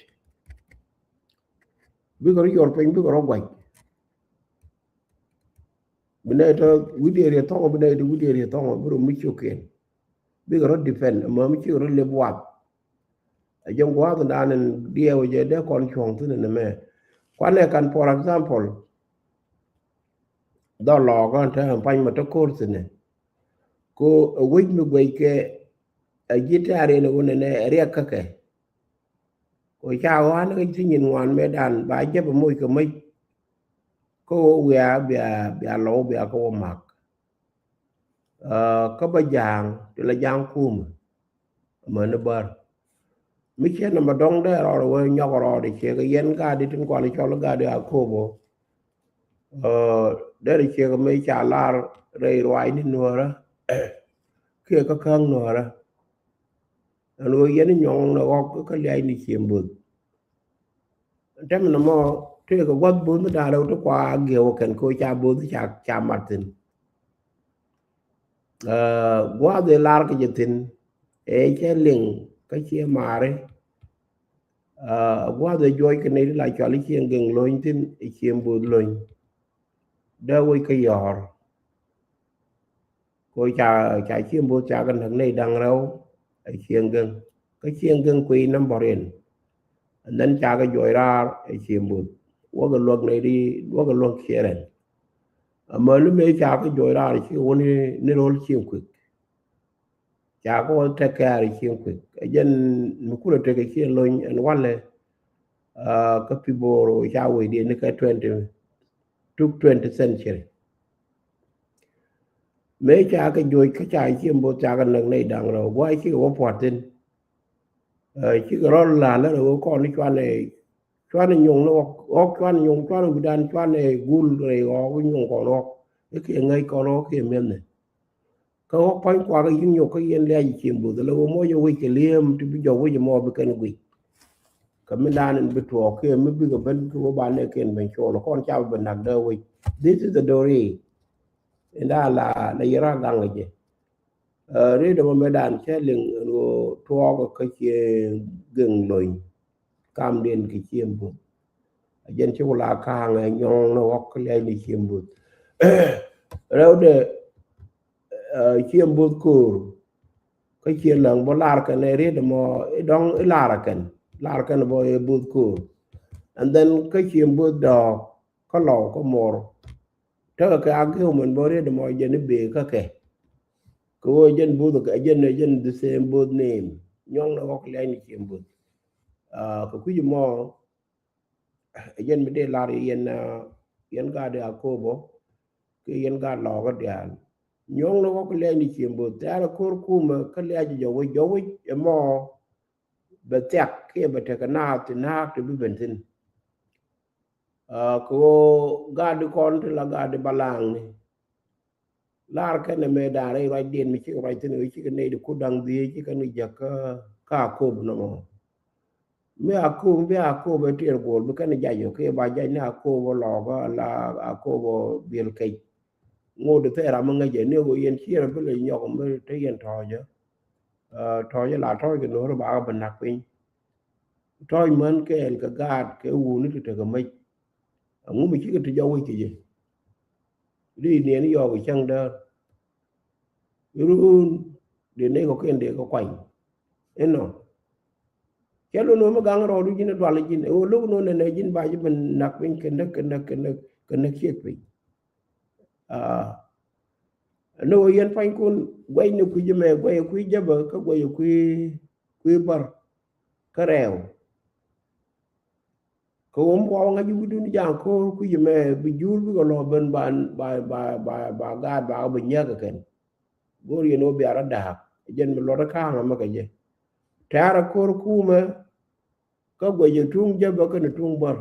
Bikɛ rɔ yuɔr piny bikɛ rɔ guac. Bi nɛy tɔ wi̱diɛ riɛ thɔŋɔ bi nɛy tɔ wi̱diɛ riɛ thɔŋɔ bi rɔ mi ciokiɛn. Bikɛ rɔ depend ɛmɛ mi cikɛ rɔ lep wath. Ɛ jɛ gua̱a̱th dan in diɛɛw jɛ dee kɔn cuɔ̱ŋ thin in ɛmɛ. Kuanɛ kan for example dhɔ lɔɔk ɣän te ɛn pany mɛ te ko̱r thin in. Ko ɛ wec mi guɛc kɛ ɛ ji̱ tɛ̈r in wun in ɛ riɛk kä kɛ. Ko ca ɣɔ̱a̱n kä ci nyin ŋuan mëëdan ba jɛp moc kɛ moc. Kä ɣöö wiaa bia bia lɔw bia kä wä mak. Kä bä ja̱a̱ŋ ti la ja̱a̱ŋ kumä. Mäni bär mi ciɛ nɔmɔ dɔ̱ŋ dee rɔɔd wee nyɔk rɔɔd ciɛ kɛ yɛn gaadi tin kual cɔl gaadi a kobo. Dee ri ciɛ kɛ mëë ca lar rɛy ruaacni nuɔ̱ɔ̱rä kiɛ kä käŋ nuɔ̱ɔ̱rä. Ɛn ɣöö yɛn nyɔŋ ni ɣɔk kä liac ni ciem bo̱th. Tɛm nɔmɔ tëëkɛ gua̱th bo̱th mi da̱a̱n rɛw ti kua giɛw kɛn kɛ ɣöö ca bo̱th ca ca mat thi̱n. Gua̱th ëë lar kɛ jɛ thi̱n ëë cɛ liŋ kä ciɛ maari. Gua̱th ëë juɔc kɛ nɛy ti la cual i̱ cieŋ geŋ lony thi̱n ɛ ciem bo̱th lony. Dee wec kä yɔ̱ɔ̱r. Ko ca ca cieŋ bo̱th ca kɛ näk nɛy da̱ŋ rɛw ɛ cieŋ geŋ. Kä cieŋ geŋ kuiy number in. And then ca kɛ juɔc raar ɛ cieŋ bo̱th wäkɛ luäk nɛy di wäkɛ luäk ciɛ rɛn. Amäni mëë ca kɛ juɔc raar cikɛ wä ni ro̱l cieŋ kui̱k. Ca kɛ wä tɛk kɛɛr cieŋ kui̱k ɛ jɛn mi kulɛ tekɛ cieŋ lony ɛn walɛ. Kä pi bo̱o̱r ca wec diɛ ni kɛ twenty tuk twenty century. Mëë ca kɛ joc kä ca cieŋ bo̱th ca kɛ näk nɛy da̱ŋ rɛw gua̱a̱c cikɛ wä pua̱t thi̱n. Cikɛ rɔl la̱a̱l lä rɛw kɔn ni cuanɛ cuanɛ nyuŋ ni ɣɔk ɣɔk cuanɛ nyuŋ cuanɛ wi̱dan cuanɛ gul rɛy ɣɔk nyuŋ kɔn ɣɔk. Ikiɛ ŋäc kɔn ɣɔk kiɛ mi̱ethni. Kä ɣɔk pa̱ny kuakä yi̱n nyuɔk kä yɛn liac i̱ cieŋ bo̱th ala ɣöö moc ɛ wec kɛ li̱em ti bi jɔk wec ɛmɔ bi kɛn guic. Kɛ mi da̱a̱n in bi tuɔɔk kiɛ mi bikɛ ben ki ɣöö ba nɛɛkiɛn ben cɔɔl kɔn ca bi ben nak dee wec. This is the story. Inda la la yɛra gaŋ jɛ. Riet ɛmɔ mëë da̱a̱n cɛ liŋ ɛn ɣöö tuɔɔk kä cieŋ geŋ lony. Kamdiɛn kɛ cieŋ bo̱th. A jɛn ci wula ka̱a̱ŋ ɛ nyɔ̱ɔ̱ŋ ni ɣɔk kä liac ni cieŋ bo̱th. Rɛwdɛ cieŋ bo̱th ko̱o̱r. Kä cieŋ läŋ bä lar kɛn ɛ riet ɛmɔ i̱ dɔ̱ŋ i̱ lar kɛn lar kɛn bä ɛ bo̱th ko̱o̱r. And then kä cieŋ bo̱th dɔɔk kä lɔw kä mor. Tekɛ kɛ a gi̱w mɛn bä riet ɛmɔ jɛn i̱ bëë kä kɛ. Kɛ ɣöö jɛn bo̱th kɛ jɛn ɛ jɛn the same bo̱th name. Nyɔ̱ŋ ni ɣɔk liac ni cieŋ bo̱th. Kɛ kui̱c ɛmɔ ɛ jɛn mi dee lar yɛn yɛn gaat di Akobo. Kɛ yɛn gaat lɔɔkä diaal nyuɔ̱ŋ ni ɣɔk liac ni cieŋ bo̱th tɛ̈rɛ ko̱r kumɛ kä liac jɔwec jɔwec ɛmɔ. Bɛ thiak kiɛ bɛ tekɛ naath ti naak ti bi ben thi̱n. Kɛ ɣöö gaat di kɔn ti la gaat di balaŋni. Lar kɛn ɛmɛ da̱a̱n rɛy ruacdiɛn mi cikɛ ruac thi̱n ɣöö cikɛ nɛy di kut da̱ŋ dhieec cikɛ ni jäk kä Akobo nɔmɔ. Mi Akobo bi Akobo ɛ tiɛɛr guɔl bi kɛn jac ɔ kiɛ ba jac ni Akobo lɔɔkä la Akobo biɛl kec. Ŋot di thɛɛr ram mi ŋäc jɛ ni ɣöö yɛn ciɛɛr bi lɛ nyɔk mi te yɛn tɔ̱ɔ̱cä. Tɔ̱ɔ̱cä la tɔ̱ɔ̱c kɛ no̱o̱r ba kɛ bi nak piny. Tɔ̱ɔ̱c män kɛɛl kɛ gaat kɛ wuni ti tekɛ mec. Aŋu mi cikɛ ti jɔk wec kɛ jɛ. Di niɛn yɔɔk cäŋ däär. Irun di nɛy kɔkiɛn dee kɛ kuany. Inɔ cɛ lun wä mi gaŋ rɔɔdu ji̱n i̱ dual ji̱n ɛ wä lo̱k nɔ nɛnɛ ji̱n ba ji̱ bi nak piny kɛ näk kɛ näk kɛ näk kɛ näk ciek piny. Ni wä yɛn pua̱nykun guɛc ni kui̱ ji̱ mɛ guɛc kui̱ jäbä kä guɛc kui̱ kui̱ bär kä rɛɛw. Kɛ ɣöö mi kua wä ŋa̱c ji̱ wi̱cdun ja̱a̱ŋ ko̱r kui̱c ɛmɛ bi juur bikɛ lɔ ben ba, ba, ba, ba, ba gaat ba kɛ bi nyääk kɛ kɛn. Go̱o̱r yɛn ɣöö bia rɔ da̱a̱k. Jɛn mi luɔt ɛ ka̱a̱ŋ ɛmɛ kɛ jɛ. Tɛ̈rɛ ko̱r kumɛ kä guɛc ɛ tuŋ jäpä kɛnɛ tuŋ bär.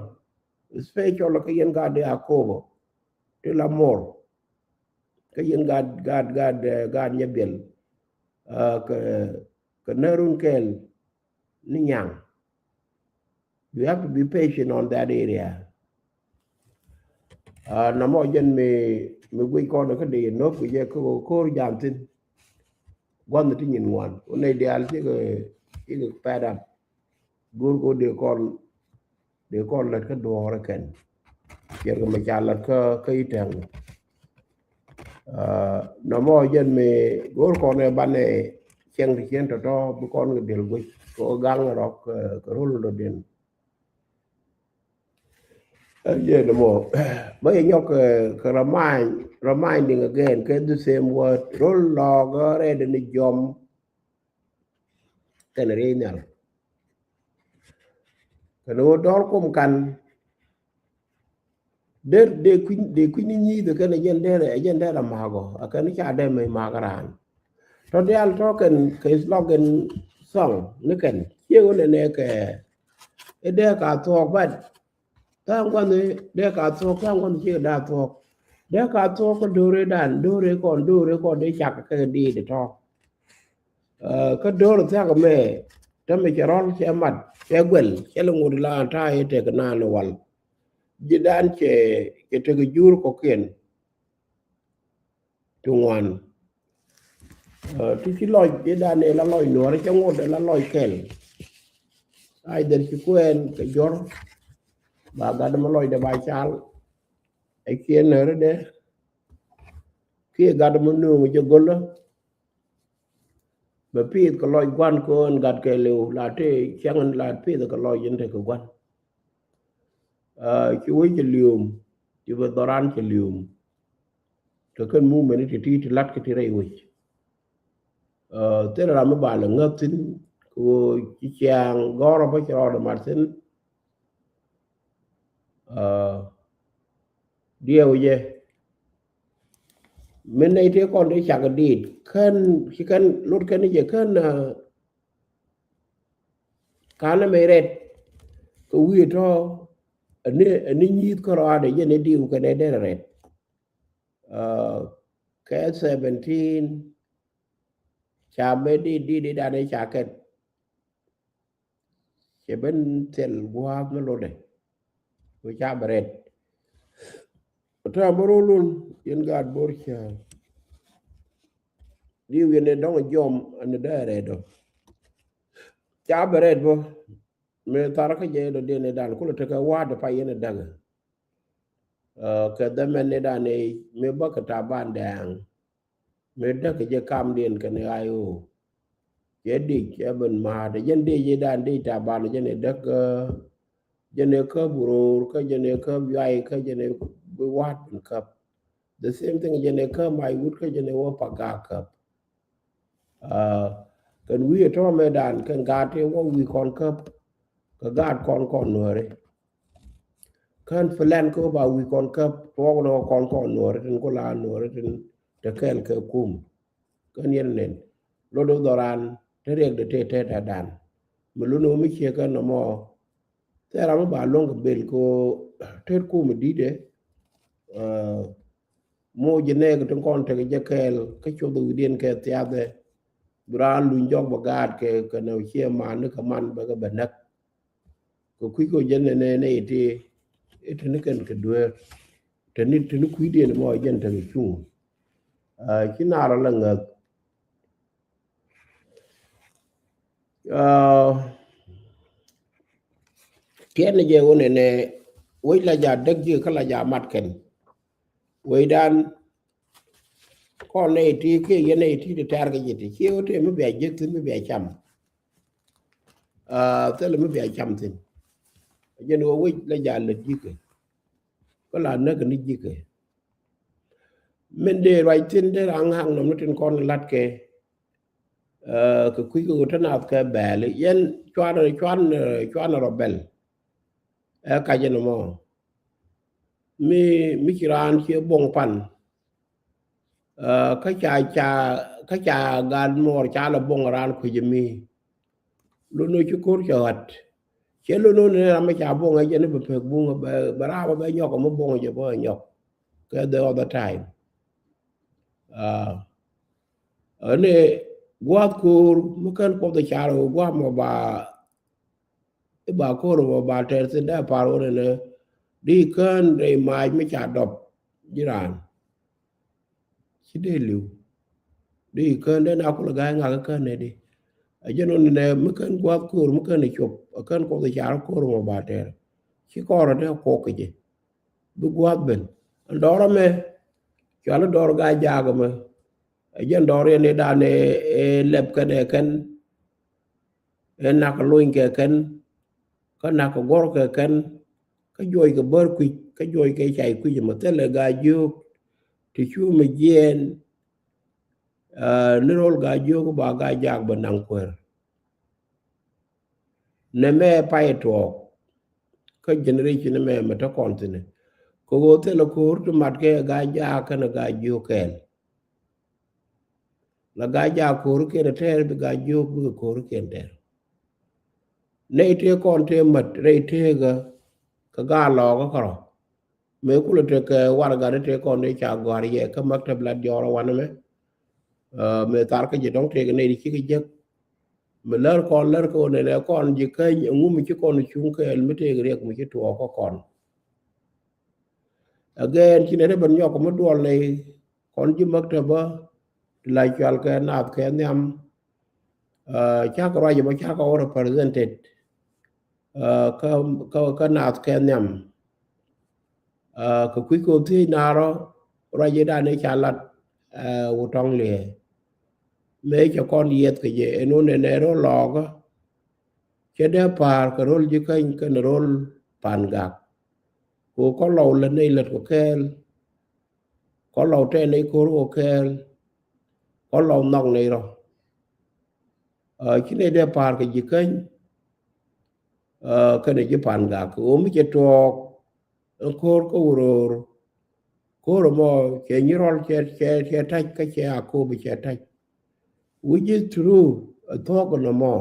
Especially kä yɛn gaat dee Akobo ti la mor. Kä yɛn gaat, gaat, gaat, eh, gaat Nyabiɛl. Ah, kɛ, kɛ närun kɛɛl ni nyaŋ. You have to be patient on that area. Ah, nɔmɔ jɛn mi, mi guic kɔn kä dee nop kɛ jɛ kä ko̱r jam thin. Gua̱n ti nyin ŋuan. Wä nɛy diaal cikɛ, cikɛ pɛt ap. Go̱o̱r kɛ wä dee kɔn, dee kɔn lät kä duɔ̱ɔ̱r ɛ kɛn. Ciɛr kɛ mɛ ca lät kä, kä i̱ tɛŋ. Ah, nɔmɔ jɛn mi go̱o̱r kɔn ɛ banɛ cieŋ ti cien tɔ̱tɔ̱ bi kɔn kɛ diɛl guic kɛ ɣöö gaŋ rɔk, eh, kɛ rol lotdiɛn. Ɛ jɛn nɔmɔ. Bä yɛ nyɔk, eh, kɛ remind, reminding again kɛ the same word. Rol lɔɔk rɛɛdɛ ni jɔm kɛnɛ riey nhial. Kɛnɛ ɣöö dɔ̱r kum kan. Der, dee kui̱ny, dee kui̱ny ni nyi̱i̱th kɛn ɛ jɛn der, ɛ jɛn der a ma̱a̱k ɔ, a kɛn ca dee mɛ ma̱a̱k raan. Tɔ diaal tɔ kɛn kɛ slogan song ni kɛn. Ciɛ ɣöö nɛnɛ kɛ, ɛ dee ka thuɔɔk, but tha̱a̱ŋ gua̱n dee ka thuɔɔk, tha̱a̱ŋ gua̱n ciɛ daa thuɔɔk. Dee ka thuɔɔk kä do̱re dan, do̱re kɔn, do̱re kɔn dee cak kɛ diit tɔ. Ah, kä do̱r thiak mɛ, tämɛ cɛ rɔl, cɛ mat, cɛ guɛl, cɛ lɛ ŋot la ta̱a̱ i̱ tek naan i̱ wal. Ji̱ dan cɛ, cɛ tek jur kɔkiɛn ti ŋuan. Ah, ti ci lɔc, ji̱ dan i̱ la lɔc nuɔ̱ɔ̱r, cɛ ŋot la lɔc kɛl. Ai dhɛr ci kuɛɛn kɛ jɔr, ba gat mɛ lɔcdɛ ba cal. Ɛ kiɛ nääri dɛ, kiɛ gat mɛ nööŋ jɛ go̱lä. Bɛ piith kɛ lɔc gua̱n kɛ ɣän gat kɛ liw, la tëë cäŋ la piith kɛ lɔc in tekɛ gua̱n. Ah, ci wec cɛ li̱o̱m, ci bɛ dhɔran cɛ li̱o̱m. Kɛ kɛn movement ti ti ti lat kɛ ti rɛy wec. Ah, thilɛ ram mi ba lɛ ŋäth thi̱n, kɛ ɣöö ci ciaŋ gɔ̱rä bä ci rɔɔdɛ mat thi̱n. Ah, diɛw jɛ. Min nɛy tëë kɔn ti cak diit kän, ci kän lot kän jɛ kän, ah, kanɛ mɛ rɛt. Kɛ wi̱i̱ tɔ ani, ani nyi̱i̱th kärɔadɛ jɛ ni diw kɛnɛ derɛ rɛt. Ah, kɛ seventeen ca mɛ diit, diit, diit anɛ ca kɛn. Cɛ ben thil gua̱a̱th mi lotdɛ. Ku ca bɛ rɛt. Täämɛ rol wun yɛn gaat Bor cääl. Diw yɛn ɛ dɔ̱ŋ jɔm ɛn dee rɛt ɔ. Ca bɛ rɛt bä. Mëë thar kä jɛ dɔ̱diɛn ɛ dan kulɛ tekɛ wa̱a̱t pay yɛn ɛ däk. Ah, kɛ dhɛmɛn ɛ dan ɛ mëë bä kɛ Taban Dɛŋ. Mëë däk kɛ jɛ kamdiɛn kɛnɛ I O. Cɛ dic cɛ ben ma̱a̱t ɛ jɛn dic ɛ dan dic Taban jɛn ɛ däk, ah, jɛn ɛ käp Ro̱o̱r kä jɛn ɛ käp Yuay kä jɛn ɛ bi wa̱a̱t ben käp. The same thing jɛn ɛ käp Mac Wut kä jɛn ɛ wä Pagak käp. Ah, kɛn wi̱i̱ ɛ tɔ̱ mɛ dan kɛn gaat tëë wä wi̱i̱ kɔn käp. Kɛ gaat kɔn kɔn Nuääri. Kän plan kä ba wi̱i̱ kɔn käp tuɔɔk ni kɔn kɔn Nuääri tin ku la Nuääri tin te kɛɛl kɛ kum. Kän yɛn nen lot dho̱ran te riɛkdɛ te tet a dan. Mi luni wä mi ciek kän nɔmɔ. Thɛɛr ram mi ba luäŋ kɛ bel kɛ tet kum di̱tɛ. Ah, moc jɛ nɛɛk tin kɔn tekɛ jɛ kɛɛl kä cuoth wi̱diɛn kɛ thiathɛ. Bi raan luny jɔk bɛ gaat kɛ kɛ nɛ ciɛ man ni kɛ man bɛ kɛ bɛ näk. Kɛ kui̱ kɛ jɛn nɛ nɛ nɛ iti iti ni kɛn kɛ dueer. Teni teni kui̱diɛn mɔ jɛn tekɛ cuŋ. Ah, ci naar la ŋäth. Ah, tiɛn jɛ wä nɛ nɛ wec la ja däk ji̱ kä la ja mat kɛn. Wecdan kɔn nɛ iti kiɛ yɛn nɛ iti ti tɛr kɛ ji̱ ti ci wä tëë mi bia jiäk thi̱n mi bia cam. Ah, thilɛ mi bia cam thi̱n. Jɛn wä wec la ja lät ji̱kɛ. Kä la näk ni ji̱kɛ. Min dee ruac thi̱n dee raŋ haŋ nɔm ni tin kɔn latkɛ. Ah, kɛ kui̱ kɛ ɣöö te naath kɛ bɛɛli yɛn cuan, cuan, cuan rɔ bɛl. Ɛ kac ɛn ɛmɔ. Mi, mi ci raan ci boŋ pan. Kä ca, ca, kä ca gat muɔɔr ca la boŋ raan kuec mi. Lon ni ci ko̱r cɛ ɣät. Cɛ lon ni ram mi ca boŋ ɛ jɛ ni bɛ pek buŋ bɛ, bɛ raap bɛ nyɔk mi boŋ jɛ bä nyɔk. Kɛ the other time. Ɛ ni gua̱th ko̱r mi kän Kuɔth ɛ car ɛ gua̱th mɔ ba i̱ ba ko̱r mɔ ba tɛr thin dee par wä nɛnɛ di kän rɛy mac mi ca dɔp ji̱ raan. Ci dee li̱w di kän dee na kulɛ ga̱a̱c ŋak kän nɛ di. A jɛn wä nɛnɛ mi kän gua̱th ko̱r mi kän ɛ cop a kän Kuɔth ɛ car ko̱r mɔ ba tɛr. Ci kɔrɛ dee kuɔk kɛ jɛ bi gua̱th ben. Ɛn dɔɔr ɛmɛ cuali dɔɔr Gaa Jaak ɛmɛ. Ɛ jɛn dɔɔr yɛn i̱ dan ɛ lɛp kɛn ɛ kɛn. Ɛ nak lony kɛ kɛn kä nak guɔ̱r kɛ kɛn kä juɔc kɛ bär kui̱c kä juɔc kɛ cay kui̱c ɛmɛ thilɛ Gaa Jiök. Ti cu mi jiɛɛn ni ro̱l Gaa Jiök ba Gaa Jaak bɛ naŋ kuer. Nɛ mɛ pay tuɔɔk kä generation mɛ mɛ te kɔn thin. Kɛ ɣöö thilɛ ko̱r ti mat kɛ Gaa Jaak kɛnɛ Gaa Jiök kɛɛl. La Gaa Jaak ko̱r kiɛn tɛɛr bi Gaa Jiök bikɛ ko̱r kiɛn tɛɛr. Nɛy tëë kɔn tëë mät rɛy tëëkä kɛ Gaa Lɔɔkä kärɔ. Mëë kulɛ tekɛ warɛga ti tëë kɔn tëë ca gɔ̱a̱r yɛ kä maktab lat jɔɔr ɛ wanɛ mɛ. Mëë thar kä ji̱ dɔ̱ŋ tëëkɛ nɛy ti cikɛ jek. Mi lär kɔn lär kɛ ɣöö nɛnɛ kɔn ji̱ käny ɛŋu mi ci kɔn cuŋ kɛɛl mi tëëkɛ riɛk mi ci tuɔɔk kä kɔn. Again ci nɛy ti ben nyɔk mi duɔl nɛy kɔn ji̱ maktab bä ti la cual kɛ naath kɛ nhiam. Cakɛ ruac ɛmɔ cakɛ wä represented kä, kä, kä naath kɛ nhiam. Kɛ kui̱ kɛ thiec naarɔ ruac i̱ dan i̱ ca lat wä tɔŋ liɛɛ. Mëë cɛ kɔn yiɛth kɛ jɛ ɛn wä nɛnɛ ro̱l lɔɔkä. Cɛ dee pa̱a̱r kɛ ro̱l ji̱ käny kɛnɛ ro̱l Pan Gak. Kɛ kɔn lɔw lät nɛy lät kɛ kɛɛl. Kɔn lɔw tɛn nɛy ko̱r kɛ kɛɛl. Kɔn lɔw nhɔk nɛy rɔ. Ci nɛy dee pa̱a̱r kɛ ji̱ käny kɛnɛ ji̱ Pan Gak kɛ ɣöö mi cɛ tuɔɔk. Ɛn ko̱r kä wä ro̱o̱r ko̱r ɛmɔ cɛ Nyirɔl cɛ, cɛ, cɛ ta̱c kä cɛ Akobo cɛ ta̱c. Which is true ɛ thuɔ̱k ɛn ɛmɔ.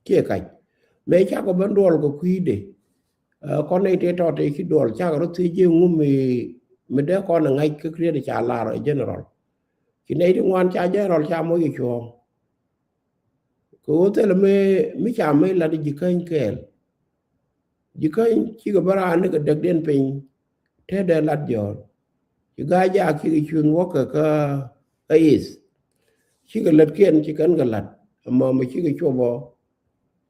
Ciɛ kac mëë cakɔ ben duɔl kɛ kui̱dɛ. Kɔn nɛy tëë tɔt tëë ci duɔl cakɔ rɔ thiec ji̱ ŋu mi, mi dee kɔn ɛ ŋa̱c kä kiɛt ca lar ɛ general. Ci nɛy ti ŋuan ca general ca moc ɛ cuɔ̱ɔ̱ŋ. Kɛ ɣöö thilɛ mi, mi ca mi lat ji̱ käny kɛɛl. Ji̱ käny cikɛ bä raan ni kɛ däkdiɛn piny. Te dee lat jɔ̱ɔ̱r ci Gaa Jaak cikɛ cuŋ wäkɛ kä, kä east. Cikɛ lätkiɛn ci kɛn kɛ lat ɛmɔ mɛ cikɛ cuɔp ɔ.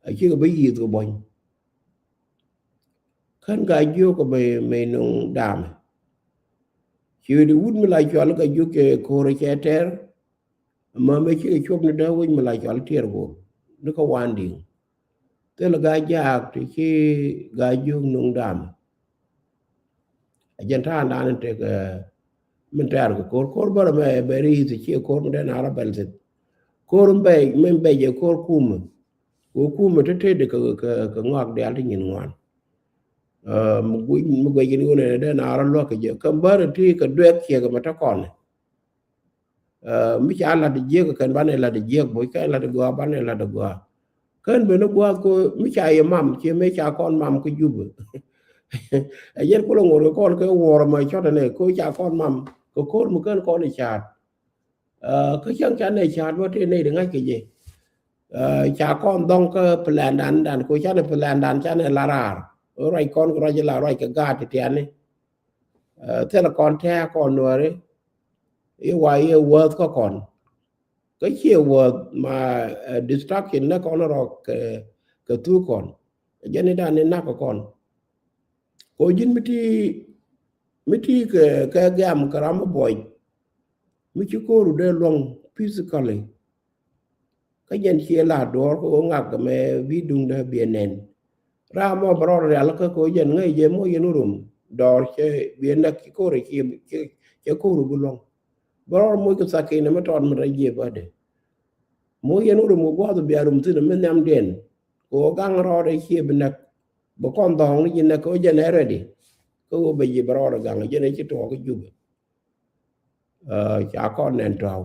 A cikɛ bä yiëth kɛ buɔ̱ny. Kän Gaa Jiök kɛ bä mëë nuŋ damɛ. Ci wee di wut mi la cual Gaa Jiök cɛ ko̱r cɛ tɛr. Ɛmɔ mɛ cikɛ cuɔp ni dee wec mi la cual tiɛr go̱o̱r ni kä wan di̱i̱ŋ. Thilɛ Gaa Jaak ti ci Gaa Jiök nuŋ damɛ. A jɛn ta̱a̱ ndan in tek min tɛ̈r kɛ ko̱r, ko̱r bärä mɛ bɛ ri̱i̱th ciɛ ko̱r mi dee na rɔ bɛl thith. Ko̱r mi bɛc, mi bɛc ɛ ko̱r kumä. Kɛ kumä te tëëdɛ kɛ, kɛ, kɛ ŋɔak diaal ti nyin ŋuan. Mi guic, mi guic in ɣöö nɛnɛ dee na rɔ luäk kɛ jɛ kä bärä ti kɛ duɛk ciek mɛ te kɔn. Mi ca lat jiäk kɛn banɛ lat jiäk boc kɛn lat gɔaa banɛ lat gɔaa. Kän ben ni gua̱a̱th ko mi ca yɛ mam ciɛ mëë ca kɔn mam kä Jubɛ. Ɛ yɛn kulɛ ŋo̱r kɛ kɔn kɛ wuɔr mɛ cɔt ɛnɛ ko ca kɔn mam kɛ ko̱r mi kän kɔn i̱ ca̱a̱t. Kä cäŋ ca nɛ ca̱a̱t bä tëë nɛy di ŋa̱c kɛ jɛ. Ca kɔn dhɔŋ kä plan dan dan ko ca nɛ plan dan ca nɛ la raar. Ruac kɔn kɛ ruac la ruac kɛ gaat ti tiani. Thilɛ kɔn tɛ̈ɛ̈ kɔn nuääri. I̱ wa i̱ wuɔ̱th kä kɔn. Kä ciɛ wuɔ̱th ma destruction nɛ kɔn rɔ kɛ, kɛ thuk kɔn. Jɛn i̱ dan i̱ nak kɛ kɔn. Ko ji̱n mi ti, mi ti kɛ, kɛ gɛ̈m kɛ ram mi buɔc. Mi ci ko̱ru dee luɔ̱ŋ physically. Kä jɛn ciɛ la duɔ̱ɔ̱r kä ɣöö ŋak kɛ mɛ bi duŋdä biɛ nɛn. Ram mɔ bɛ rɔɔd rial kä kɛ ɣöö jɛn ŋäc jɛ moc yɛn wä rom dɔɔr cɛ biɛ näk ci ko̱r cɛ, cɛ, cɛ ko̱r bi luɔ̱ŋ. Bɛ rɔɔd moc kɛ thakin ɛmɛ tɔɔt mi rɛc jiɛ bädɛ. Moc yɛn wä rom kɛ gua̱a̱th bia rom thi̱n ɛmɛ nhiamdiɛn. Kɛ ɣöö gaŋ rɔɔd ɛ ciɛ bi näk. bɛ kɔn dhɔŋ ni ji̱n nɛ kɛ ɣöö jɛn ɛ ready. Kä ɣöö bɛ ji̱ bɛ rɔɔdɛ gaŋ jɛn ɛ ci tuɔɔk kä Jubɛ. Ca kɔn nɛn tɔ̱a̱w.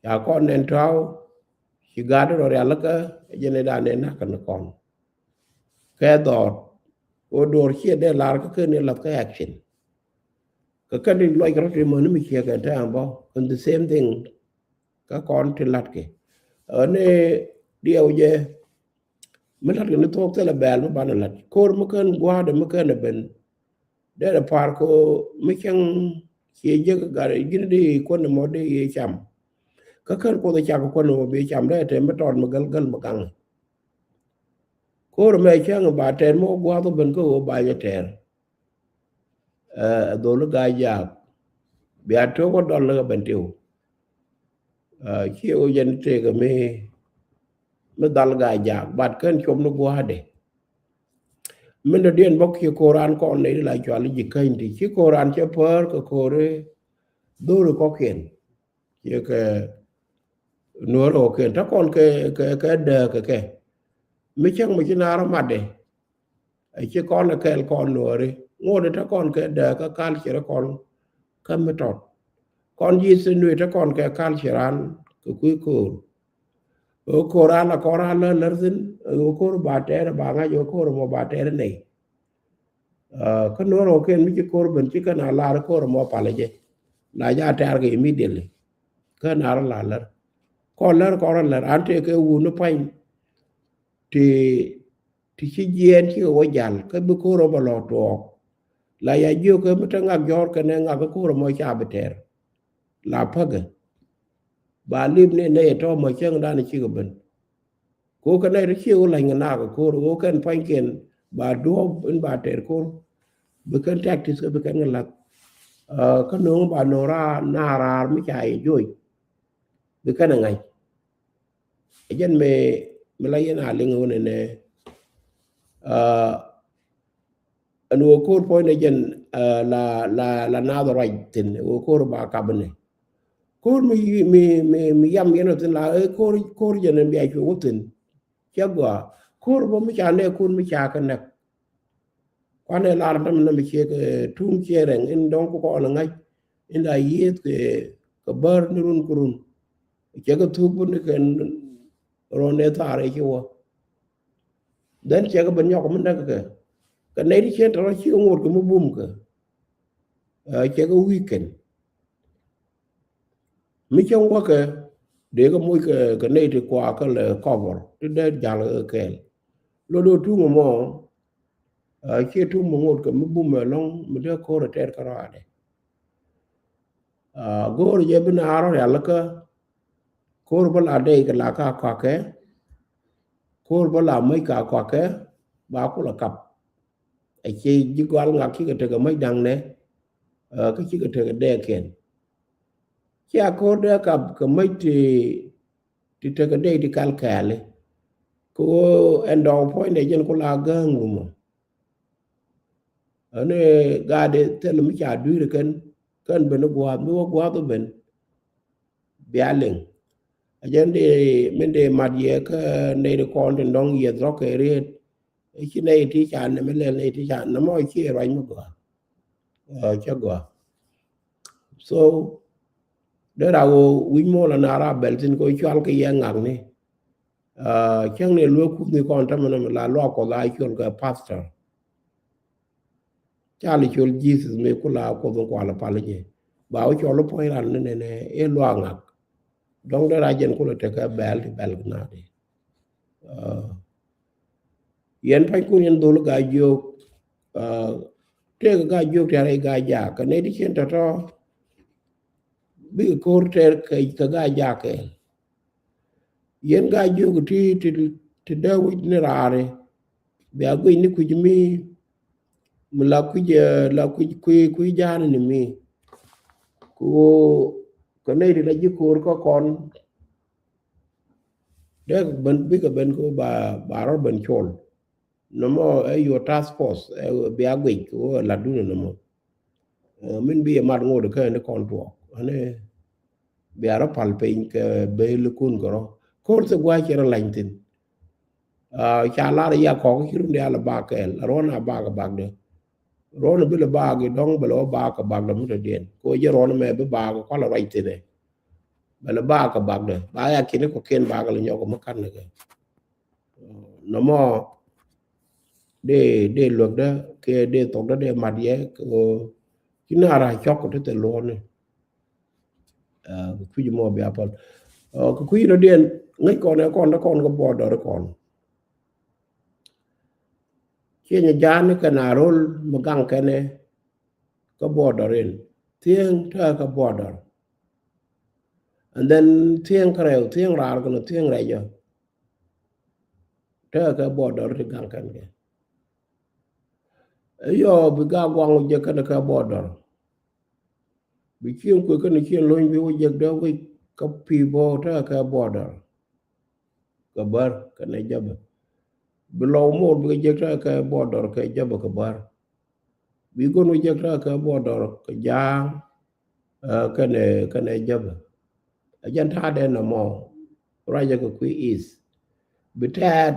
Ca kɔn nɛn tɔ̱a̱w. Ci gaat rɔ rialikä jɛn ɛ dan ɛ na̱k kɛn kɔn. Kɛ dhɔr ɣöö duɔ̱ɔ̱r ciɛ dee lar kä ken ni lath kä action. Kä kɛn ti luɔc kɛ rɔ ti mäni mi ciɛ kɛn tɛ̈ɛ̈n bä kɛn the same thing. Kä kɔn ti latkɛ ni diɛw jɛ mi latkɛ ni thuɔ̱k thilɛ bɛɛl mi banɛ lat ko̱r mi kɛn gua̱a̱dɛ mi kɛn ɛ ben. Dee dɛ pa̱a̱r ko mi cäŋ ciɛ jek gat ji̱n di kuän ɛmɔ di yɛ cam. Kä kɛn kuoth ɛ cak kuän ɛmɔ bi cam dee tɛm mi tɔɔt mi gäl gäl mi gaŋ. Ko̱r ɛmɛ cäŋ ba tɛɛr mi wä gua̱a̱th wä ben kä ɣöö ba jɛ tɛɛr. Ɛ dholi Gaa Jaak bia tok wä dɔl ni kɛ ben tiw. Ciɛ wä jɛn tëëkɛ mi mi dhal Gaa Jaak bat kɛn cop ni gua̱a̱dɛ. Min dɔ̱diɛn bä kiɛ ko̱ran kɔn nɛy ti la cual i̱ ji̱ käny ti ci ko̱ran cɛ päär kɛ ko̱ri dholi kɔ̱kiɛn. Ciɛ kɛ nuɔ̱ɔ̱r kɔ̱kiɛn te kɔn kɛ kɛ kɛ dääk kɛ kɛ mi cäŋ mi ci naar matdɛ. Ɛ ci kɔn ɛ kɛɛl kɔn nuɔ̱ɔ̱ri ŋot ɛ te kɔn kɛ dääk kä culture kɔn kä mi tɔt. Kɔn ji̱ thi̱n nuëë te kɔn kɛ culture an kɛ kui̱ ko̱o̱r. Ɣöö ko̱r an la kɔn an lär lär thi̱n ɣöö ko̱r ba tɛɛr ba ŋa̱c ɣöö ko̱r mɔ ba tɛɛr nɛy. Kä nuɔ̱ɔ̱r ɣöö kɛn mi ci ko̱r ben ci kɛn a lar ko̱r mɔ palä jɛ la ja tɛɛr kɛ immediately. Kä naar la lär kɔn lär kɔn lär an tëë kɛ wun ni pa̱ny. Ti ti ci jiɛɛn cikɛ wä jal kä bi ko̱r ɔ bɛ lɔ tuɔɔk. La ya jiök kä mi te ŋak jɔ̱ɔ̱r kɛnɛ ŋak kä ko̱r ɔ mɔ ca bi tɛɛr. La päkɛ ba lip ni nɛy ɛ tɔ̱ mɔ cäŋ dan cikɛ ben. Ko̱r kɛ nɛy ti ciɛ wä la̱ny kɛ nak kɛ ko̱r ɣöö kɛn pua̱nykiɛn ba duɔ̱ɔ̱p in ba tɛɛr ko̱r. Bi kɛn tactics kä bi kɛn kɛ la̱th. Kä no̱o̱ŋ ba no̱o̱ŋ raar naar raar mi ca yɛ joc. Bi kɛn ɛ ŋa̱c. Ɛ jɛn mi mi la yɛn a liŋ wun ɛnɛ. Ɛn wä ko̱r puɔ̱nydɛ jɛn la la la naath ruac thi̱n wä ko̱r ba kap ɛnɛ. Ko̱r mi mi mi mi yam yɛn ɔ thi̱n la ɛ ko̱r ko̱r jɛn ɛn bia cuɛ wä thi̱n. Cɛ gɔaa ko̱r bä mi ca nɛ ko̱r mi ca kɛ nɛk. Kuanɛ lar nam nam ciek tuŋ ciɛ rɛŋ in dɔŋ ku kɔn ŋa̱c in la yieth kɛ kɛ bär ni run ku run. Ciek kɛ thuk bun ni kɛn run dee thar i̱ ci wä. Then ciek kɛ ben nyɔk mi näk kɛ kɛ nɛy ti cien tɔrɔ ci ŋot kɛ mi bum kɛ ciek kɛ weekend. Mi cäŋ wäkɛ dee kɛ moc kɛ nɛy ti kua kä lɛ cover ti dee jal kɛ kɛɛl. Lot do̱ tuŋ ɛmɔ ciɛ tuŋ mi ŋot kɛ mi bum ɛlɔ̱ŋ mi dee ko̱r ɛ tɛɛr kä rɔadɛ. Go̱o̱r jɛ bi naar rɔ rialikä ko̱r bä la dɛy kɛ la ka kɔakɛ. Ko̱r bä la mäc ka kɔakɛ ba kulɛ kap. Ɛ ci ji̱ gɔal ŋak cikɛ tekɛ mäc da̱ŋ nɛ kä cikɛ tekɛ dɛɛkiɛn. Cia ko̱r dee kap kɛ mäc ti ti tekɛ dɛy ti kal kɛɛli. Kɛ ɣöö ɛn dɔɔk puɔ̱nydɛ jɛn ku la gääŋ rumɔ. Ɛn ɛ gaatdɛ thil mi ca dui̱r kɛn kɛn ben i̱ gua̱a̱th mi wä gua̱a̱th i̱ ben. Bia liŋ a jɛn di min di mat yɛ kä nɛy di kɔn ti nɔŋ yɛ dhɔk kɛ riet. I̱ ci nɛy ti ca nɛmɛ lɛl nɛy ti ca nɛmɔ ci ruac mi gɔaa. Cä gɔaa. So dee ra wä wi̱c mɔ la na ra bɛl thin kɛ cual kɛ yɛ ŋakni. Cäŋ ni luek kuthni kɔn tämɛ nɔmɔ la luak kɔth a col kɛ pastor. Ca li col Jesus mi kula kuoth in kual pal jɛ ba wä cɔl puɔ̱ny ran ni nɛnɛ i̱ luaak ŋak. Dɔ̱ŋ dee ra jɛn kulɛ tekɛ bɛl ti bɛl kɛ naat i̱ yɛn pa̱nykun yɛn dhol Gaa Jiök. Tëëk Gaa Jiök tɛ̈r i̱ Gaa Jaak kɛ nɛy ti cien tɔ̱tɔ̱ bikɛ ko̱r tɛr kɛ Gaa Jaak kɛɛl. Yɛn Gaa Jiök ti ti dee wi̱c ni raari bia guic ni kui̱c mi mi la kui̱c la kui̱c kui̱ kui̱ ja̱a̱n ni mi. Ku kɛ nɛy ti la ji̱ ko̱r kä kɔn dee ben bikɛ ben ko ba ba rɔ ben col. Nɔmɔ ɛ your task force ɛ bia guic ko latdun nɔmɔ. Min bi ɛ mat ŋot kä ni kɔn tuɔɔk ani bia rɔ pal piny kɛ bee likun kɛ rɔ. Ko̱r thɛ gua̱a̱c cɛ rɔ lany thin. Ca lar ya kɔk ci run dial a bak kɛɛl, a ruɔn a bak a bak dɛ. Ruɔn bi lɛ bak i dɔŋ bɛ lɛ wä bak a bak dɛ mi tɔ diɛn. Ko jɛ ruɔn mɛ bi bak kual a ruac thinɛ. Bɛ lɛ bak a bak dɛ. Ba ya kini kɔ ken bak lɛ nyɔk mi kan ni kɛ. Nɔmɔ dee, dee luek dɛ kɛ dee thok dɛ dee mat yɛ kɛ. Ci na ra cɔk ti thɛ luɔni. Kɛ kui̱ mɔ bia pal. Kɛ kui̱ nɔ diɛn ŋäc kɔn ɛ kɔn dä kɔn kɛ border kɔn. Cieny jani kɛ na rol mi gaŋ kɛnɛ kɛ border in. Thieŋ tɛ kɛ border. And then thieŋ kɛ rɛw, thieŋ raar kɛnɛ thieŋ rɛc jɔ. Tɛ kɛ border ti gaŋ kɛn kɛ. Yɔ bi ga guaŋ jɛ kɛnɛ kɛ border. Bi cieŋ kuek kɛnɛ cieŋ lony bi wä jek dee wec kä pi̱i̱ bɔ tɛ kɛ border. Kɛ bär kɛnɛ jäbä. Bi lɔw mor bi kɛ jek tɛ kɛ border kɛ jäbä kɛ bär. Bi gon wä jek tɛ kɛ border kɛ ja̱a̱ŋ. Kɛnɛ, kɛnɛ jäbä. A jɛn ta̱a̱ dee nɔmɔ. Ruacɛ kɛ kui̱ is. Bi tɛɛt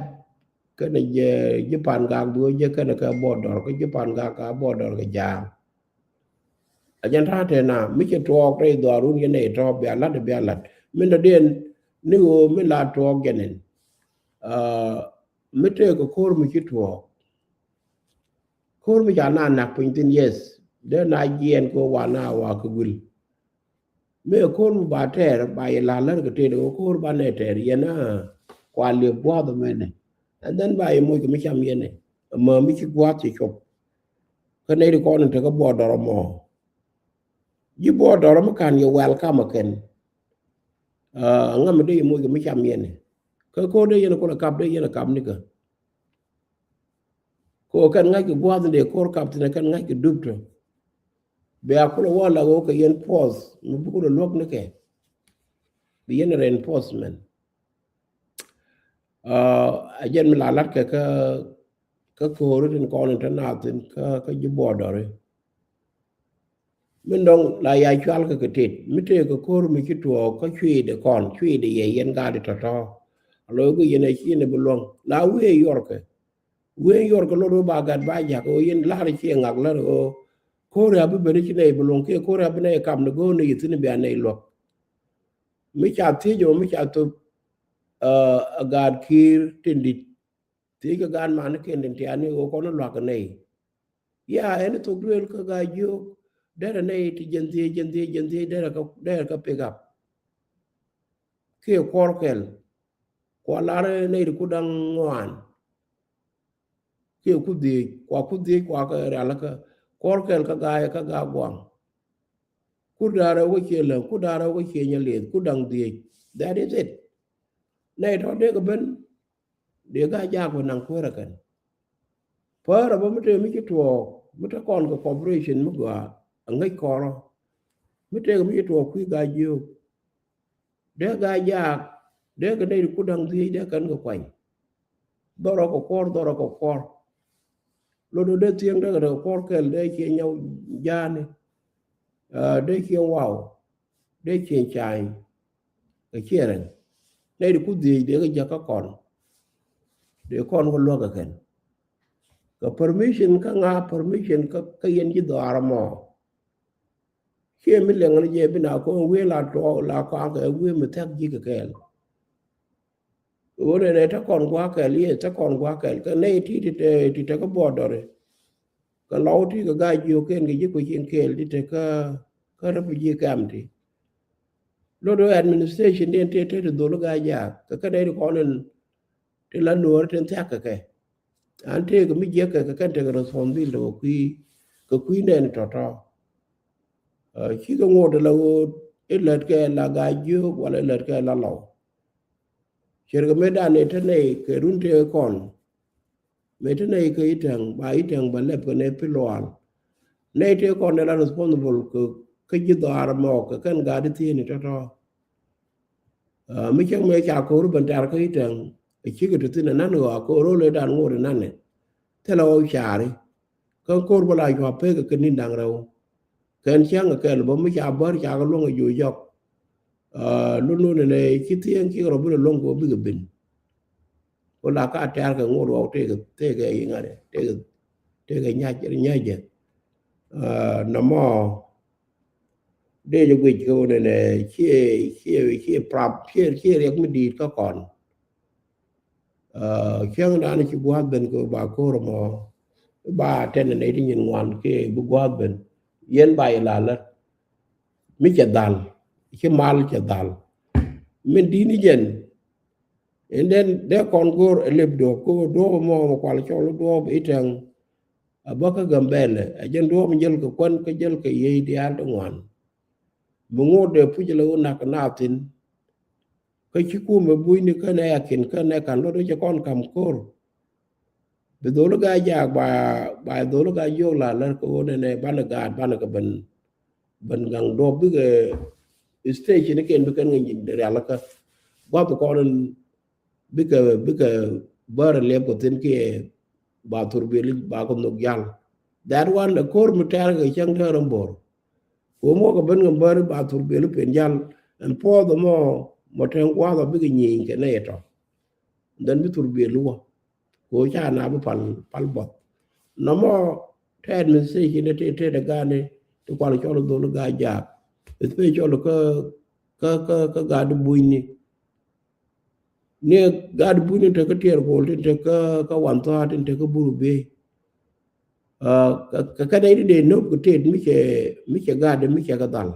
kɛnɛ jɛ ji̱ pan gak bi wä jek kɛnɛ kɛ border kä ji̱ pan gak ka border kɛ ja̱a̱ŋ. A jɛn ta̱a̱ tɛn na mi cɛ tuɔɔk rɛy dhuaarun yɛn nɛy tɔ̱ bia la̱t bia la̱t min dɔ̱diɛn ni ɣöö mi la tuɔɔk jɛn in. Mi tëëk kɛ ko̱r mi ci tuɔɔk. Ko̱r mi ca na nak piny thin, yes. Dee na jiɛɛn kɛ wa na wa kɛ guil. Mi ko̱r mi ba tɛɛr ba yɛ la lär kɛ tëëd kɛ ko̱r ba nɛ tɛɛr yɛn a kua liep gua̱a̱th mɛnɛ. And then ba yɛ moc kɛ mi cam yɛn ɛ. Mɛ mi ci gua̱a̱th ci cop. Kä nɛy ti kɔn in tekä border mɔ. Ji̱ border mi kan yɛ welcome kɛn. Ŋa mi dee yɛ moc kɛ mi cam yɛn ɛ. Kä ko̱r dee yɛn kulɛ kap dee yɛn kap nikä. Ko kɛn ŋa̱c kɛ gua̱a̱th in dee ko̱r kap thin kɛn ŋa̱c kɛ dup tɔ. Bia kulɛ wä la ɣöö kɛ yɛn puɔth mi bi kulɛ luäk ni kɛ. Bi yɛn reinforcement. A jɛn mi la lat kɛ kä, kä ko̱ri tin kɔn in te naath in kä, kä ji̱ border. Min dɔŋ la ya cual kɛ kɛ tet mi tëëk kɛ ko̱r mi ci tuɔɔk kä cui̱dɛ kɔn cui̱dɛ yɛ yɛn gaat tɔ̱tɔ̱. A lo̱c kɛ yɛn a ci yɛn bi luäŋ la wee yuɔrkɛ. Wee yuɔrkɛ lot wee ba gat ba jak ɣöö yɛn la̱r ciɛ ŋak lär ɣöö ko̱r ya bi ben ci nɛy bi luäŋ kiɛ ko̱r ya bi nɛy kam ni go̱o̱r ni yɛ thi̱n bia nɛy luäk. Mi ca thiec ɣöö mi ca thop a gaat ki̱i̱r tin di̱t. Thiec kɛ gaat man ni kiɛn tin tiani ɣöö kɔn luäk kɛ nɛy. Ya ɛn thok duel kä gaa jiök derɛ nɛy ti jɛn thiec jɛn thiec jɛn thiec derɛ kä, derɛ kä pick up. Kiɛ kuɔr kɛl kua lar nɛy ti ku da̱ŋ ŋuan. Kiɛ ku dhiec kua ku dhiec kua kɛ rial kä kuɔr kɛl kä gaa, kä gaa guaŋ. Ku da̱rɛ wä cie läŋ ku da̱rɛ wä cie nyɛ lieth ku da̱ŋ dhiec. That is it. Nɛy tɔ dee kɛ ben. Dee gaa jaak bä naŋ kuäärä kɛn. Päärä bä mi te mi ci tuɔɔk mi te kɔn kɛ cooperation mi gɔaa a ŋäc kɔrɔ. Mi te mi ci tuɔɔk kui̱ gaa jiök. Dee gaa jaak dee kɛ nɛy ti ku da̱ŋ dhiec dee kɛn kɛ kuany. Dhɔrɔ kɛ kuɔr dhɔrɔ kɛ kuɔr. Lot dee thieŋ dee kɛ dee kɛ kuɔr kɛl dee cie nyɔw ja̱a̱ni. Dee cie waw. Dee cieŋ cany kɛ ciɛ rɛn. Nɛy ti ku dhiec dee kɛ jäk kä kɔn. Dee kɔn kɛ luäk kɛ kɛn kɛ permission kä ŋa permission kä, kä yɛn ji̱ dhɔaar mɔ. Ciɛ mi liɛŋ ni jɛ bi na kɔn wee la tuɔɔk la kɔaŋ kɛ wee mi thɛk ji̱ kɛ kɛɛl. Ɣöö nɛnɛ te kɔn gua̱a̱k kɛl, yes, te kɔn gua̱a̱k kɛl. Kɛ nɛy ti ti te, ti te kä border. Kɛ lɔw ti kɛ gaa jiök kɛn kɛ ji̱ kui̱c in kɛɛl ti te kä, kä refugee camp ti. Lot ɣöö administration diɛn te, te ti dhol gaa jaak kɛ kɛ nɛy ti kɔn in ti la nuɔɔri tin thiak kɛ kɛ. An tëëkɛ mi jiäk kɛ kɛ kɛn tekɛ responsibility kɛ kui̱, kɛ kui̱ nɛn tɔ̱tɔ̱. Cikɛ ŋot la ɣöö i̱ lät kɛ la gaa jiök wala i̱ lät kɛ la lɔw. Cɛrkɛ mëë dan ëë te nɛy kɛ run tëë kɔn. Mëë te nɛy kɛ i̱ tɛŋ ba i̱ tɛŋ ba lɛp kɛ nɛy pi luaal. Nɛy tëë kɔn ɛ la responsible kɛ, kä ji̱ dhɔaar mɔɔk kɛ kɛn gaat i̱ thieen i̱ tɔ̱tɔ̱. Mi cäŋ mëë ca ko̱r i̱ ben tɛ̈r kä i̱ tɛŋ ɛ cikɛ te thi̱n ɛ nan ɣɔaa ko̱r ro̱l ëë dan ŋot ɛ nanɛ. Thilɛ ɣɔw caari. Kä ko̱r bä la cua pek kɛ ni̱n da̱ŋ rɛw. Kɛn cäŋ kɛ kɛl bä mi ca bär ca kɛ luäŋ ɛ jo̱o̱c jɔk. Lun nunɛ nɛ ci thieŋ cikɛ rɔ bi lɛ luäŋ kɛ bikɛ ben. Ko la ka tɛ̈r kɛ ŋot ɣɔw tëëkɛ, tëëkɛ iŋa̱dɛ, tëëkɛ, tëëkɛ nyac, nyac jɛ. Nɔmɔ dee jɛ guic kɛ wunɛ nɛ, ciɛ, ciɛ, ciɛ prap, ciɛ, ciɛ riɛk mi di̱i̱t kä kɔn. Cäŋ dan ci gua̱a̱th ben kɛ ba ko̱r mɔ, ba tɛn nɛ ti nyin ŋuan kɛ bi gua̱a̱th ben. Yɛn ba ilalä mi cɛ dhal, ci mal cɛ dhal. Min di̱t ni jɛn, and then dee kɔn go̱o̱r ɛ lep duɔ̱ɔ̱p, kɛ ɣöö duɔ̱ɔ̱p ɛmɔ mɔ kual cɔl i̱ duɔ̱ɔ̱p i̱ tɛŋ. A bä kä Gambɛlɛ, a jɛn duɔ̱ɔ̱p in jäl kɛ kuän, kä jäl kɛ yiey diaal ti ŋuan. Mi ŋot dee puc lɛ wä nak kɛ naath thi̱n. Kä ci kumɛ bucni känɛ a kin känɛ kan lot wä cɛ kɔn kam ko̱r. Bi dholi Gaa-jaak ba, ba dholi Gaa-jiök la lär kɛ ɣöö nɛnɛ banɛ gaat, banɛ kɛ ben, ben gaŋ duɔ̱ɔ̱p bikɛ station kɛn bi kɛn ŋäc rialikä. Gua̱th kɔn in bikɛ, bikɛ bär liɛp kɛ thi̱n kiɛ ba thurbil ba kɛ nhök jal. That one, ɛ ko̱r mi tɛ̈r kɛ cäŋ tɛ̈r in bo̱r. Kɛ ɣöö mɔ kɛ ben kɛ bär ba thurbil pen jal. Ɛn puɔth ɛmɔ, mɔ tɛŋ gua̱th ɔ bikɛ nyieny kɛ nɛy ɛ tɔ. Then bi thurbil wä. Kɛ ɣöö ca na bi pal, pal buɔth. Nɔmɔ tɛt min station ti, ti, ti, ti ga̱a̱ni ti kual cɔl dholi Gaa-jaak. Especially kä, kä, kä, kä gaat bucni. Ni gaat bucni tin te kä Tiɛɛr Kuɔl, tin te kä, kä Wanthɔaar, tin te kä Buru Biey. Kä, kä, kä nɛy ti dee nöp kɛ tet mi cɛ, mi cɛ gaat, mi cɛ kɛ dhal.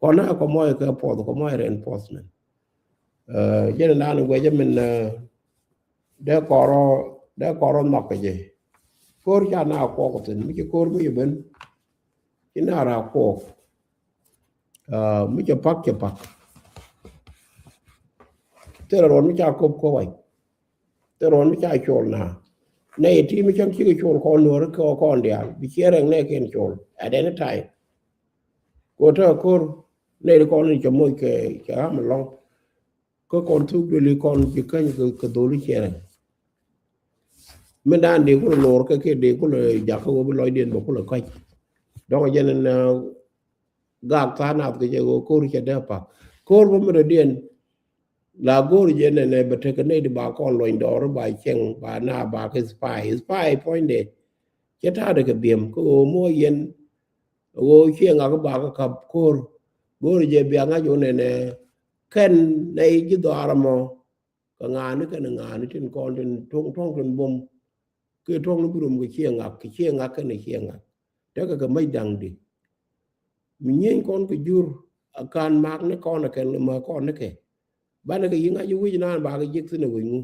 Kɔn na kɔmɔy kɛ puɔth, kɔmɔy reinforcement. Jɛn in dan in guɛcä min, dee kɔrɔ, dee kɔrɔ nhɔk kɛ jɛ. Ko̱r ca na kuɔk thi̱n, mi ci ko̱r mi ci ben, ci na ra kuɔk. Mi cɛ pak, cɛ pak. Thilɛ ruɔn mi ca kop kop wac. Thilɛ ruɔn mi ca col na. Nɛy ti mi cäŋ cikɛ col kɔn nuɔ̱ɔ̱ri kɛ kɔn diaal. Bi ciɛ rɛŋ nɛy kɛn col at any time. Kɛ ɣöö te ko̱r nɛy ti kɔn in cɛ moc kɛ, cɛ ram ɛlɔ̱ŋ. Kä kɔn thuk duëli kɔn ci käny kɛ, kɛ dholi ciɛ rɛŋ. Min dan dee kulɛ lor kɛ, kɛ dee kulɛ jakä ɣöö bi lɔcdiɛn bɛ kulɛ kɔc. Dɔ̱ŋ jɛn in, gak tha̱a̱ŋ nath kɛ jɛ ɣöö ko̱r cɛ dee pak. Ko̱r bä mi dɔ̱diɛn la go̱o̱r jɛ nɛnɛ bɛ tekɛ nɛy di ba kɔn luɔny dɔɔr ba cieŋ ba na ba kɛ spy. Spy puɔ̱nydɛ cɛ ta̱a̱dɛ kɛ biɛm kɛ ɣöö mɔ yɛn ɣöö ciɛ ŋak ba kɛ kap ko̱r. Go̱o̱r jɛ bia ŋa̱c ɣöö nɛnɛ kɛn nɛy ji̱ dhɔaar ɛmɔ. Kɛ ŋa̱a̱ni kɛn ŋa̱a̱ni tin kɔn tin tuɔ̱ŋ, tuɔ̱ŋ tin buɔ̱m. Kɛ tuɔ̱ŋ ni bi rom kɛ ciɛ ŋak, kɛ ciɛ ŋak kɛn ciɛ ŋak. Tekɛ kɛ mäc da̱ŋ di. Mi nyieny kɔn kɛ jur a kan mak ni kɔn a kɛn ma kɔn ni kɛ. Banɛ kɛ yi̱ ŋa̱c i̱ wi̱c naan ba kɛ jiɛk thi̱n ɛ wi̱c ŋu.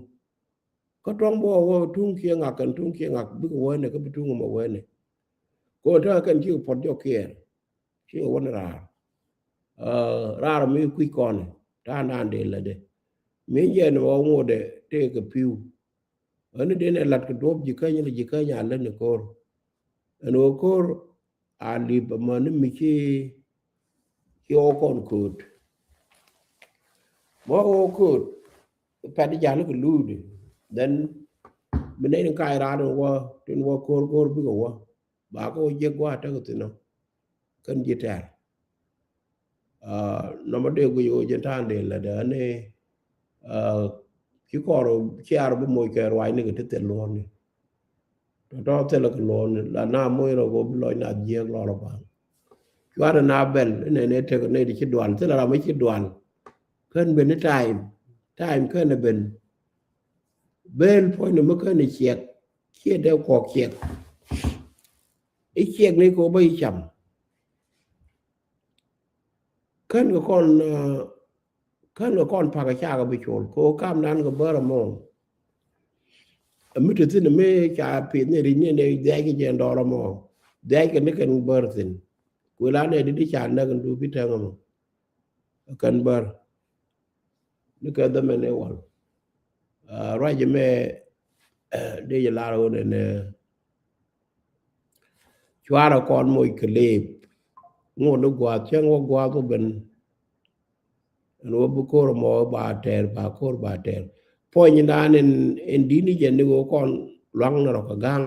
Kä tuɔ̱ŋ bä wä tuŋ ciɛ ŋak kɛn tuŋ ciɛ ŋak bikɛ wänɛ kä bi tuŋ ɛmɔ wänɛ. Kɛ ɣöö tekɛ kɛn cikɛ puɔt jɔk kiɛɛr. Cikɛ wä ni raar. Raar mi kui̱c kɔn ta̱a̱ naan dee lätdɛ. Mi jɛn ɣɔw ŋotdɛ tëëkɛ pi̱w. Ɣän ni den ɛ lat kɛ duɔ̱p ji̱ käny ni ji̱ käny a lät ni ko̱r. Ɛn ɣöö ko̱r a li̱p amäni mi ci, ci ɣɔw kɔn kööt. Mɔ ɣɔw kööt pɛt ja̱l kɛ luucdi. Then bi nɛy ni kac raan in wä tin wä ko̱r ko̱r bikɛ wä. Ba kɛ wä jiɛk gua̱a̱th tekɛ thi̱n ɔ. Kɛn ji̱ tɛ̈r. Nɔmɔ dee guic ɣöö jɛn ta̱a̱ŋ dee lätdɛ ni ci kɔr ciaar bi moc kɛ ruacni kɛ ti thil luɔ̱ɔ̱rni. Tɔ̱tɔ̱ thilɛ kɛ luɔ̱ɔ̱rni la na moc rɔ kɛ wä bi lɔc na jiääk lɔr ɔ baŋ. Cuarɛ na bɛl inɛnɛ tekɛ nɛy ti ci dual thilɛ ram mi ci dual. Kän ben ni time, time kän ɛ ben. Bel puɔ̱ny ni mi kän ɛ ciɛk. Ciɛ dee kuɔk ciɛk. I̱ ciɛk ni kɛ wä bä i̱ cam. Kän kɛ kɔn, kän kɛ kɔn pakä cakɛ bi col kɛ wä kam nan kɛ bär ɛmɔ. Ɛ mi te thi̱n ɛ mi ca pith ni ri̱c ni nɛ dhiac kɛ jɛ dɔɔr ɛmɔ. Dhiac kɛ ni kɛn bär thi̱n. Kuël anɛ di di ca näk in du bi tɛŋ ɛmɔ. Kɛn bär. Ni kɛ dhämɛ ni wal. Ruac ɛmɛ dee jɛ lar ɣöö nɛnɛ cuarɛ kɔn moc kɛ leep. Ŋot ni gua̱a̱th cäŋ wä gua̱a̱th wä ben. Ɛn wä bi ko̱r ɛmɔ ba tɛɛr ba ko̱r ba tɛɛr. Puɔ̱ny nan in, in di̱t ni jɛ ni ɣöö kɔn luaŋ ni rɔ kɛ ga̱ŋ.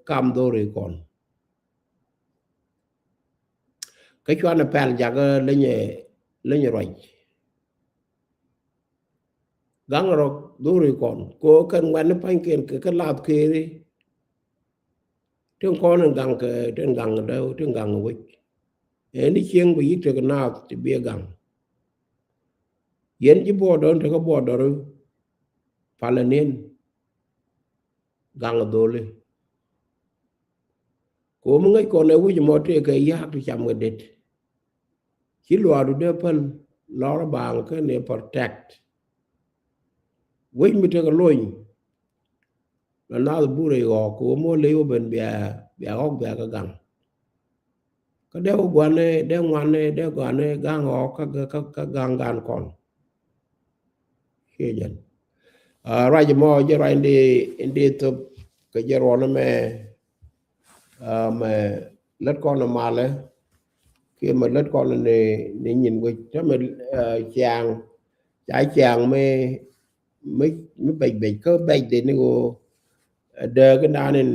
Kam dhori kɔn. Kä cuanɛ pɛl jakä lenyɛ, lenyɛ ruac. Gaŋ rɔ dhuri kɔn ko kɛn ŋuɛn ni pa̱nykiɛn kɛ kɛ lath keri. Tin kɔn in gaŋ kɛ tin gaŋ däw tin gaŋ wec. Ɛn ni cieŋ bi yik tek naath ti bi gaŋ. Yɛn ji̱ border in tekɛ border palɛ niɛn. Gaŋ dholi. Ko mi ŋäc kɔn ɛ wi̱c mɔ tëë kɛ ya̱a̱k ti cam kɛ det. Ci luaadu dee päl lɔr baaŋ kä ni protect. Wec mi tekɛ lony. La naath burɛ i̱ ɣɔɔk ko mɔ ley wä ben bia bia ɣɔk bia kä gaŋ. Kä dee wä gua̱n ni dee ŋuan ni dee gua̱n ni gaŋ ɣɔɔk kä kä kä gaŋ gan kɔn. Ciɛ jɛn. Ruac mɔ jɛ ruac ndi ndi thop kɛ jɛ ruɔn mɛ. Mɛ lät kɔn malɛ kiɛ mɛ lät kɔn ni ni nyin wec tɛ mɛ ciaŋ ca ciaŋ mɛ mɛ mɛ bɛc bɛc kä bɛc de ni ɣöö dääk indan in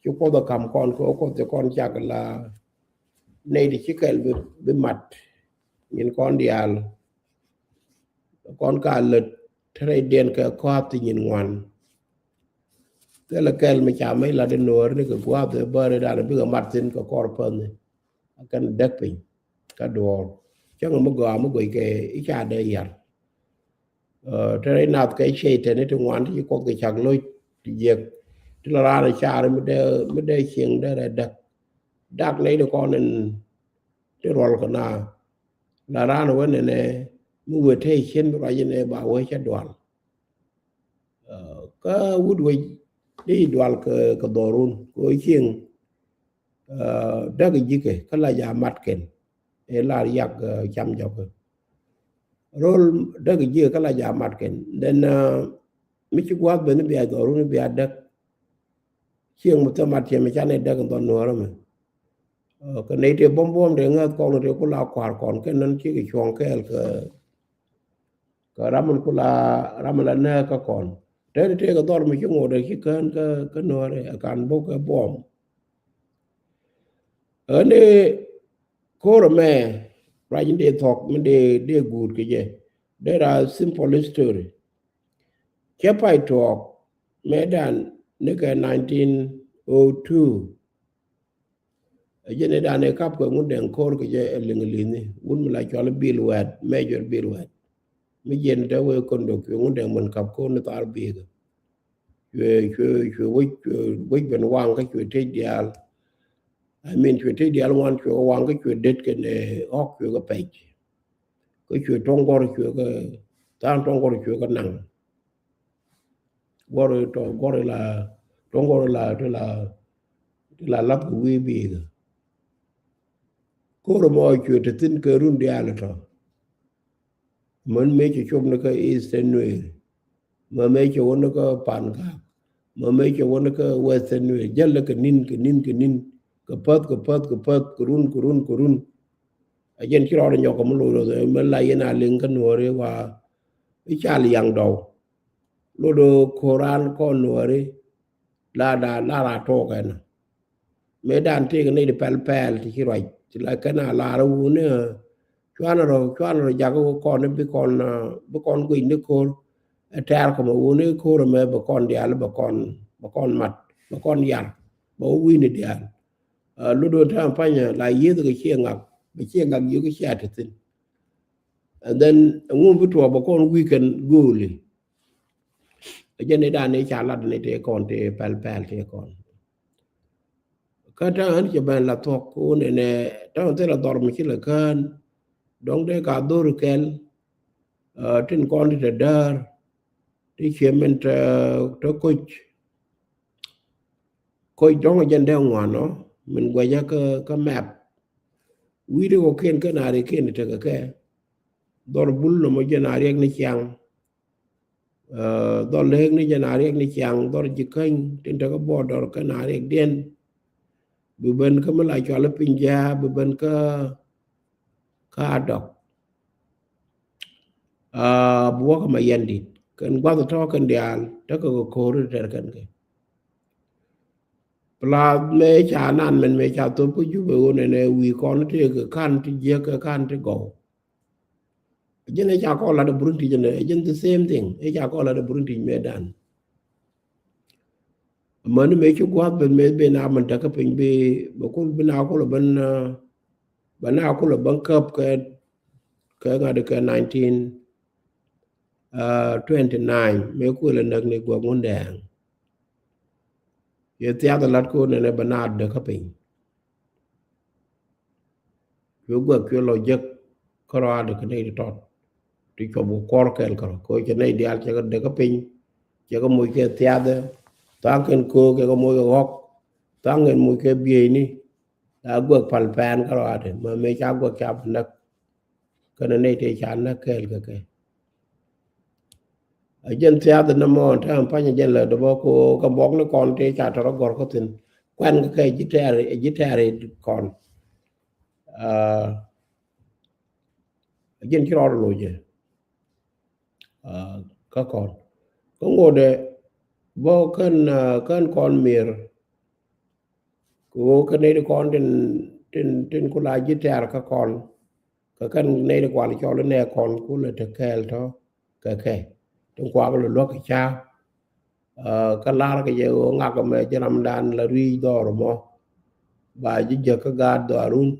ci kuoth ɛ kam kɔn kɛ kuoth cɛ kɔn cak la nɛy ti ci kɛl bi mat nyin kɔn diaal. Kɔn ka lät te rɛydiɛn kɛ kɔath ti nyin ŋuan. Thilɛ kɛl mi ca mec lat in nuɔɔri ni kɛ gua̱a̱th ɛ bäri dan bikɛ mat thin kɛ kɔr päthni. Akɛn däk piny ka duɔɔr cäŋ mi gɔaa mi guec kɛ i̱ ca dee yar. Te rɛy nath kɛ ciey tɛni ti ŋuan ti ci kuɔth kɛ cak loc ti jiɛk ti la raan ɛ car mi dee mi dee cieŋ dee rɛ däk. Dak nɛy ti kɔn in ti ruɔl kɛ na la raan ɛ wä nɛnɛ mi wee te cien bi ruac inɛ ba wee cɛ dual. Kä wut wec di dual kɛ kɛ dhɔrun kɛ cieŋ. Däk ji̱ kɛ kä la ja mat kɛn ɛ lar yak cam jɔk kɛ rol däk ji̱ kɛ kä la ja mat kɛn then mi ci gua̱th ben ni bia dhɔrun bia däk. Cieŋ mi thɛ mat cɛ mi can ɛ däk in dhɔr nuɔrä mi kɛ nɛy tëë buɔ̱m buɔ̱m tëë ŋäth kɔn tëë ku la kua̱r kɔn kɛn nän cikɛ cuɔ̱ŋ kɛɛl kɛ kɛ ram in ku la ram in la nääk kä kɔn. Tëë tëë kɛ dhɔr mi ci ŋot ɛ ci kään kä kä nuɔrä ɛ kan bok kɛ buɔ̱m. Ɣän dee ko̱r ɛmɛ ruac in dee thɔk mi dee dee guut kɛ jɛ. Dee ra simple history. Cɛ pay tuɔɔk mëëdan ni kɛ nineteen oh two. Ɛ jɛn ëëdan ëë kap kɛ ŋun dɛŋ ko̱r kɛ jɛ ɛ liŋ li̱ni wun mi la cɔl i̱ Bill Wɛt, Major Bill Wɛt. Mi jiɛn te wee kondok cuɛ ŋun dɛŋ min kap ko̱r ni thar bi̱i̱kä. Cuɛ cuɛ cuɛ wec cuɛ wec ben waŋ kä cuɛ tec diaal. I mean cuɛ tec diaal wan cuɛ kɛ waŋ kä cuɛ det kɛn ɛ ɣɔk cuɛ kɛ pɛc. Kä cuɛ tuɔ̱ŋ gɔr cuɛ kɛ tha̱a̱ŋ tuɔ̱ŋ gɔr cuɛ kɛ naŋ. Gɔr tɔ gɔr ila tuɔ̱ŋ gɔr ila ti la ti la lap kɛ wi̱i̱ bi̱i̱kä. Ko̱r ɛmɔ cuɛ te thi̱n kɛ run diaal tɔ. Män mëë cɛ cop ni kä Eastern Nuer. Män mëë cɛ wä ni kä Pangak. Män mëë cɛ wä ni kä Western Nuer. Jäl kɛ ni̱n kɛ ni̱n kɛ ni̱n kɛ päth kɛ päth kɛ päth kɛ run kɛ run kɛ run. A jɛn ci rɔɔd nyɔk kɛ mi loc rɔ mɛ la yɛn a liŋ kä nuɔri wa i̱ cal yaŋ dɔw. Lotdɛ ko̱ran kɔn nuɔri la da la ra tɔɔk ɛn. Mëë dan tëëk ni di pɛl pɛl ti ci ruac ti la kɛn a lar wuni cuan rɔ cuan rɔ jak kɔn bi kɔn bi kɔn guic ni ko̱r. Ɛ tɛɛr kɔmɛ wuni ko̱r mɛ bɛ kɔn diaal bɛ kɔn bɛ kɔn mat bɛ kɔn yar bɛ wä wi̱i̱ni diaal. Lotdɛ tɛm panyɛ la yieth kɛ ciɛ ŋak bɛ ciɛ ŋak yio̱k cia ti thin. And then ŋu bi tuɔɔk bɛ kɔn weekend go̱o̱li. Ɛ jɛn ni dan ni ca lat ni tëë kɔn tëë pɛl pɛl tëë kɔn. Kä ta̱a̱ ɣän cɛ ben la thuɔ̱k wun ɛnɛ ta̱a̱ thilɛ dhɔr mi ci lɛ kään. Dɔ̱ŋ dee ka dhor kɛl tin kɔn ti te däär ti ciɛ min te koc. Koc dɔ̱ŋ jɛn dee ŋuan ɔ min guɛcä kä mɛp. Wi̱i̱di kɔ kiɛn kä na riɛk kiɛn tekɛ kɛ dhɔr bul nɔmɔ jɛn a riɛk ni ciaŋ. Dhɔr lek ni jɛn a riɛk ni ciaŋ dhɔr ji̱ käny tin tekɛ buɔɔr dɔr kä na riɛk diɛn. Bi ben kä mi la cual piny jaa bi ben kä kä a dɔk. Bi wä kä ma yɛn dit kɛn guath tɔ̱ kɛn diaal tekɛ kɛ ko̱r tɛr kɛn kɛ. Pla mëë ca nan mɛn mëë ca thop kä Jubɛ ɣöö nɛnɛ wi̱i̱ kɔn tëëkɛ ka̱n ti jiäk kɛ ka̱n ti gɔw. Jɛn ɛ ca kɔn lat ɛ burun ti jɛn ɛ jɛn the same thing. Ɛ ca kɔn lat ɛ burun ti mëë dan. Amäni mëë ci gua̱a̱th ben mëë ben a mën täkä piny bi bɛ kul bi na kul ben, bɛ na kul ben käp kɛ, kɛ ŋa̱t kɛ nineteen twenty nine mëë kul ɛ näk ni guäk Ŋundɛɛŋ. Yɛ thiath ɛ lat kul nɛnɛ bɛ na däkä piny. Cuɛ guɛk cuɛ lɔ jek kärɔaadɛ kɛ nɛy ti tɔt ti cuɔp kɛ kuɔr kɛl kärɔ kɛ cɛ nɛy diaal cɛ kɛ dek kä piny. Cɛ kɛ moc kɛ thiathɛ tha̱a̱ŋ kɛn köök cɛ kɛ moc kɛ ɣɔ̱k tha̱a̱ŋ kɛn moc kɛ bieyni. La guɛk pal pɛn kärɔaadɛ mɛ mëë ca guɛk ca bi näk. Kɛn nɛy ti ca näk kɛɛl kɛ kɛ. A jɛn thiath nɛ mɔ te an pa̱ny a jɛn lɛ dɔbɔ ko kɛ bɔk ni kɔn te ca tɔrɔ gɔr kä thin. Kuɛn kɛ kɛ ji̱ tɛɛri ji̱ tɛɛri kɔn. A jɛn ci rɔɔd loc jɛ kä kɔn kä ŋot dɛ bɔ kän kän kɔn mir. Ko kɛ nɛy ti kɔn tin tin tin ku la ji̱ tɛɛr kä kɔn. Kɛ kɛn nɛy ti kual cɔl inɛ kɔn kulɛ te kɛɛl tɔ kɛ kɛ tin kuak lɛ luäk kɛ ca. Kä lar kɛ jɛ ɣöö ŋak ɛmɛ ji̱ ramdan la rui̱c dhɔr mɔ ba ji̱ jäk kä gaat dhɔarun.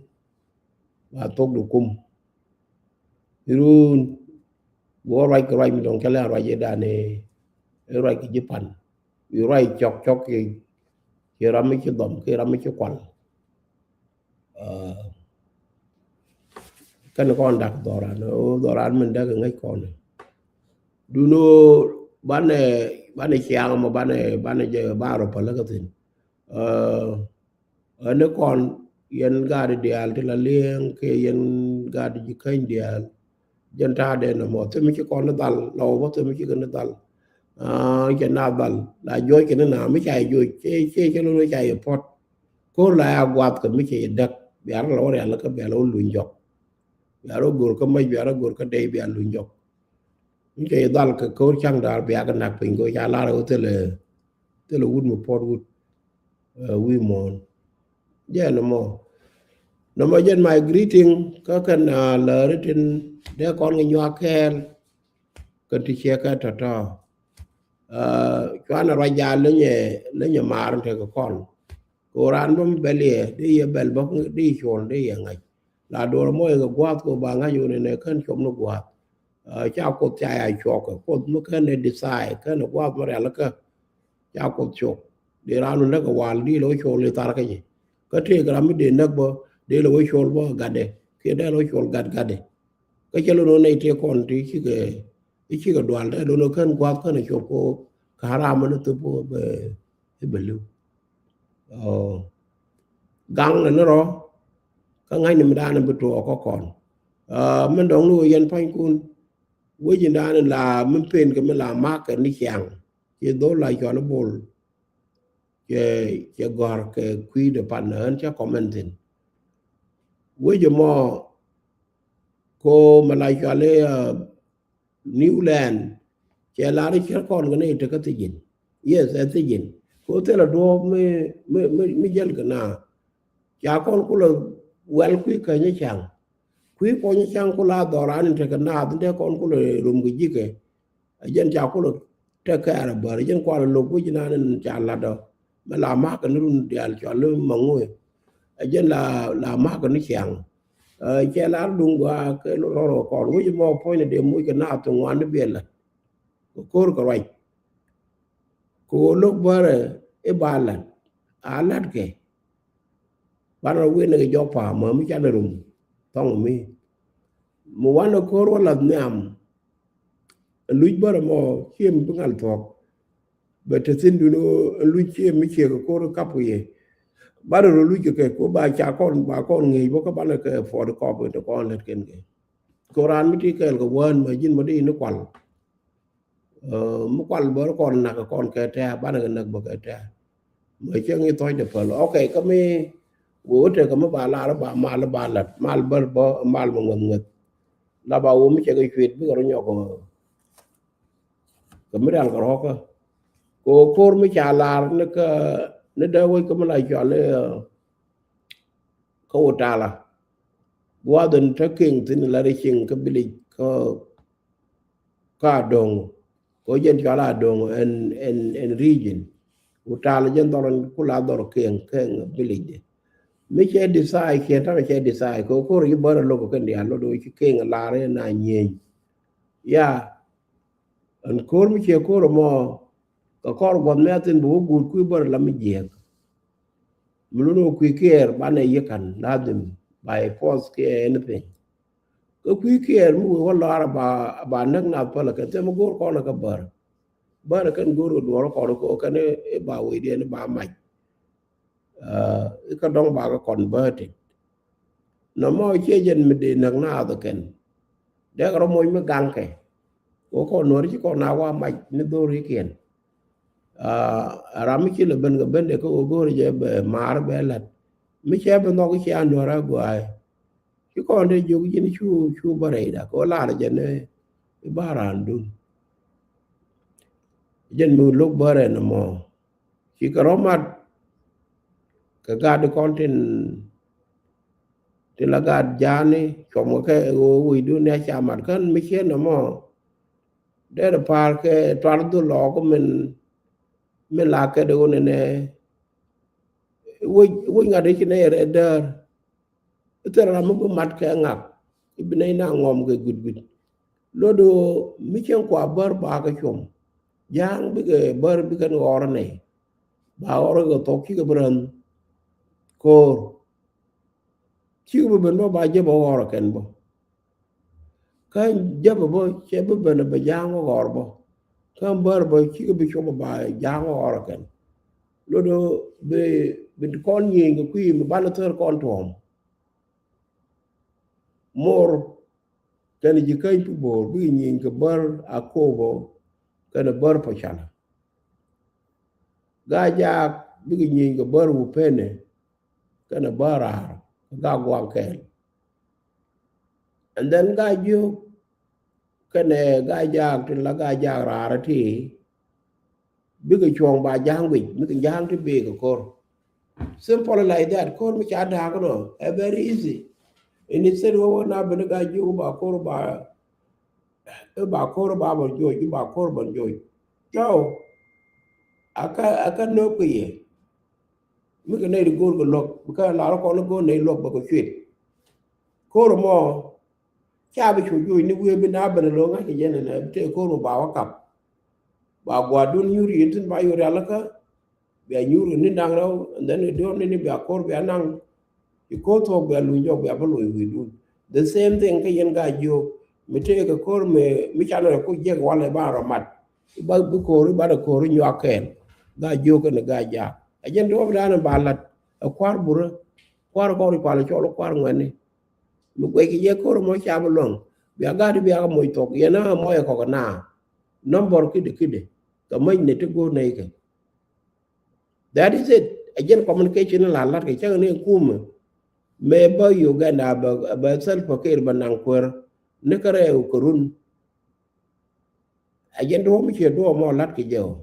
Ba thok di kum irun. Wä ruac kɛ ruac mi dɔ̱ŋ cä lɛ ruac idan i̱ ruac kɛ ji̱ pan i̱ ruac cɔk cɔk kiɛ ram mi ci dhɔm kiɛ ram mi ci kual. Kɛn kɔn dak dhɔran o dhɔran min däk ŋäc kɔn. Duno banɛ banɛ ciaŋ mɔ banɛ banɛ jɛ ban rɔ päl kä thin. Ɛn ni kɔn yɛn gaat diaal ti la liɛŋ kiɛ yɛn gaat ji̱ käny diaal. Jɛn ta̱a̱ dee nɔmɔ thim mi ci kɔn ni dhal la wä bä thim mi ci kɛ ni dhal. Cɛ na dhal la juɔc kɛ ni na mi ca yɛ juɔc cɛ cɛ cɛ lo̱n ca yɛ puɔt. Ko̱r la ya guath kɛ mi cɛ yɛ däk bia rɔ la wä rial kä bia la wä luny jɔk. Bia rɔ go̱r kä mac bia rɔ go̱r kä dey bia luny jɔk. Mi cɛ yɛ dhal kɛ ko̱r caŋ daar bia kɛ nak piny kɛ ca lar wä thilɛ thilɛ wut mi puɔt wut. Wi̱i̱ muɔ̱ɔ̱n jɛ nɔmɔ. Nɔmɔ jɛn my greeting kä kɛn lääri tin dee kɔn kɛ nyuak kɛɛl. Kɛn ti ciɛ kɛ tɔ̱tɔ̱ cuanɛ ruac jal lenyɛ lenyɛ maar tekɛ kɔn. Kɛ ɣöö raan bä mi bɛl yɛ dee yɛ bɛl bä dee yɛ cuɔl dee yɛ ŋa̱c. La do̱r mɔ yɛ kɛ gua̱a̱th kɛ ɣöö ba ŋa̱c ɣöö nɛnɛ kän cuɔp ni gua̱a̱th. Ca Kuoth ca ya cuɔk kɛ Kuoth mi kän ɛ decide kän ɛ gua̱a̱th mi rialikä. Ca Kuoth cuɔk dee raan wä näk kɛ wal dee lɛ wä cuɔl i̱ thar kä jɛ. Kä tëëk ram mi dee näk bä dee lɛ wä cuɔl bä gatdɛ kiɛ dee lɛ wä cuɔl gat gatdɛ. Kä cä lon wä nɛy tëë kɔn ti cikɛ i̱ cikɛ dual dee lon wä kän gua̱a̱th kän ɛ cuɔp kɛ ɣöö ka̱n ram mi ni thop bä i̱ bɛ li̱w. Gaŋ ni ni rɔ kä ŋa̱cni mi da̱a̱n bi tuɔɔk kä kɔn. Min dɔ̱ŋ ni wä yɛn pa̱nykun wecin da̱a̱n la min pen kɛ mi la ma̱a̱k kɛ ni ciaŋ. Ci dhol la cual i̱ bol cɛ cɛ gɔ̱r kɛ kui̱dɛ pan ɣän cä kɔmɛn thi̱n. Wec ɛmɔ ko mi la cual i̱ New Land cɛ lar i̱ cär kɔn kɛ ni tekä thijin. Yes ɛ thijin ko thilɛ duɔ̱ɔ̱p mi mi mi jäl kɛ na. Ca kɔn kulɛ wɛl kui̱ käny i̱ ca̱ŋ kui̱ kuɔny i̱ ca̱ŋ kulɛ a dhɔran in tekɛ naath in te kɔn kulɛ rom kɛ ji̱kɛ. A jɛn ca kulɛ tekɛ kɛɛr a bär a jɛn kualɛ lo̱k wec inan in ca la̱t ɔ. Mɛ la ma̱a̱kɛ ni run diaal cɔal i̱ maŋuɛ a jɛn la la ma̱a̱kɛ ni ciaŋ. Cɛ lar duŋ gɔaa kɛ rɔr kɛ kɔn wec imɔ puɔ̱ny ni dee moc kɛ naath ti ŋuan ni biɛl la̱t kɛ ko̱r kɛ ruac. Kɛ ɣöö lo̱k bärɛ i̱ ba la̱t a la̱tkɛ. Banɛ rɔ wi̱i̱ ni kɛ jɔk pa̱a̱m mi canɛ rum thɔŋ mi mi wanɛ ko̱r wä lath nhiam. Luc bärɛ mɔ ciɛ mi bi ŋal thuɔ̱k. Bɛ te thi̱n duni ɣöö luc ciɛ mi ciɛ kɛ ko̱r kap kɛ yɛ. Banɛ rɔ luc kɛ kɛ ko ba ca kɔn ba kɔn ŋi̱i̱c bä kä banɛ kɛ puɔt kɔp kɛ te kɔn lät kɛn kɛ. Ko raan mi ti kɛɛl kɛ wään mɛ ji̱n mɛ di ni kual. Mi kual bär kɔn nak kɔn kɛ tɛ̈ banɛ kɛ näk bä kɛ tɛ̈. Mɛ cäŋ i̱ thɔcdɛ päl ok kä mi wee wä tekɛ mi ba lar ba mal ba lat mal bär bä mal mi ŋuɛth ŋuɛth. La ba wä mi cɛ kɛ cuet bikɛ rɔ nyɔk kɛ mi rial kɛ rɔkä. Kɛ wä ko̱r mi ca lar ni kä ni dee wec kä mi la cual i̱ kä wä tala. Gua̱dhɛ ni tä kiŋ thi̱n la ri ciŋ kä bilic Kä, kä Adoŋo. Kɛ jɛn cɔal Adoŋo ɛn, ɛn, ɛn region. Ku tal jɛn dhɔr ɛn kula dhɔr Keŋ, Keŋ village dɛ. Mi cɛ decide, cɛ ta̱ŋ cɛ decide kɛ ko̱r ji̱ bär a lo̱k kɛn diaal lot wä ci Keŋ lar in a nyieny. Ya, ɛn ko̱r mi cɛ ko̱r mɔ, kɛ kɔr guɔth mi a thin bi wä guut kui̱ bär la mi jiɛk. Mi lun wä kui̱ kiɛɛr banɛ yiëkan, lazim, by force kiɛ anything. Kä kui̱ kiɛɛr mi wee wä lɔaar ba, ba näk nath pälä kɛ thɛm go̱o̱r kɔn kä bär. Bär kɛn go̱o̱r kɛ duɔɔr kɔn kɛ kɛn i̱ ba wecdiɛn i̱ ba mac. I̱ kä dɔ̱ŋ ba kɛ kɔn bär ti. Nɔmɔ ciɛ jɛn mi dee näk naath kɛn. Dee kɛ rɔ moc mi gaŋkɛ. Kɛ kɔn nuɔ̱ɔ̱ri ci kɔn a wa mac ni dho̱rikiɛn. Ram mi ci lɛ ben kɛ ben dee kä wä go̱o̱ri jɛ bɛ maar bɛ la̱t. Mi cɛ bi nhɔk ci a nuɔ̱ɔ̱r a gua̱a̱. Ci kɔn dee jiök ji̱n cu, cu bä rɛyda kɛ wä lar jɛn i̱ ba raan dun. Jɛn mi lo̱k bä rɛn ɛmɔ. Ci kɛ rɔ mat kɛ gat kɔn tin, tin la gat ja̱a̱ni cuɔm kɛ kɛ ɣöö wecdun ni a ca mat kän mi ciɛ nɔmɔ. Derɛ pa̱a̱r kɛ tuar dhul lɔɔk min, min la kɛ de ɣöö nɛnɛ. Wec, wec ŋa̱t i̱ ci nɛy rɛ däär. I̱ thil ram mi bi mat kɛ ŋak i̱ bi nɛy na ŋɔm kɛ gui̱t gui̱t. Lot ɣöö mi cieŋ kua bär ba kɛ cuɔm. Ja̱a̱ŋ bikɛ bär bikɛn ɣɔr nɛy. Ba ɣɔr kɛ thok cikɛ bi ränh ko̱o̱r. Cikɛ bi ben bä ba jɛ bä ɣɔr kɛn bä. Kä jäpɛ bä cɛ bi ben bɛ ja̱a̱ŋ wä ɣɔr bä. Kä bär bä cikɛ bi cuɔpɛ ba ja̱a̱ŋ wä ɣɔr kɛn. Lot ɣöö bi, bi kɔn nyieny kɛ kui̱ mi banɛ thär kɔn tuɔ̱ɔ̱m. Mor kɛn ji̱ käny pi bo̱o̱r bikɛ nyieny kɛ bär Akobo kɛn bär Pɔcalä. Gaa jaak bikɛ nyieny kɛ bär Wupene kɛn bär Raar kɛ gaa guaŋ kɛɛl. And then gaa jiök kɛnɛ gaa jaak tin la gaa jaak raar ti bikɛ cuɔ̱ŋ ba ja̱a̱ŋ guic, bikɛ ja̱a̱ŋ ti bikɛ ko̱r. Simple like that. Ko̱r mi ca da̱a̱k nɔ ɛ very easy. Instead wä wä na ben gaa jiök ba ko̱r ba, ba ko̱r ba bä joc, ba ko̱r bä joc. Tɔw a kä, a kä nöp kɛ yɛ. Mi kɛ nɛy di go̱o̱r kɛ luɔk, bikɛ lar kɔn go̱o̱r nɛy luɔk bä kɛ cuet. Ko̱r mɔ ca bi cu juuc ni wiee bi na ben lo̱ŋ ŋa̱c kɛ jɛn ɛnɛ bi tëë ko̱r mi ba wä kap. Ba gua̱a̱r dun nyuur yɛn thin ba yot rialikä. Bia nyuur kɛ ni da̱ŋ rɛw, and then i̱ diɔ̱ɔ̱r ni ni bia ko̱r bia naŋ. I̱ ko̱r thuɔ̱k bia luny jɔk bia bä loc wi̱i̱ dun. The same thing kä yɛn gaa jiök mi tëë kɛ ko̱r mi, mi canɛ rɛ ku jiɛk walɛ ba rɔ mat. I̱ ba bi ko̱r i̱ ba rɛ ko̱r i̱ nyuak kɛɛl. Gaa jiök kɛn gaa jaak a jɛn duɔ̱ɔ̱p dan ba la̱t. Ɛ kua̱r burä, kua̱r kɔn i̱ kual i̱ cɔl i̱ kua̱r ŋuɛni. Mi guɛc kɛ jɛ ko̱r mɔ ca bi luäŋ bia gat i̱ bia kɛ moc thok yɛn a mɔc ɛ kɔk ɛ naa. Number kidɛ kidɛ kɛ mäc ni ti go̱o̱r nɛy kɛ. That is it. A jɛn communication la lat kɛ cäŋ ni kumɛ. Mɛ bä Uganda bä, bä Salva Kiir bä naŋ kuer ni kärɛ kɛ run. A jɛn duɔ̱ɔ̱p mi ciɛ duɔ̱ɔ̱p mɔ lat kɛ jɛ ɔ.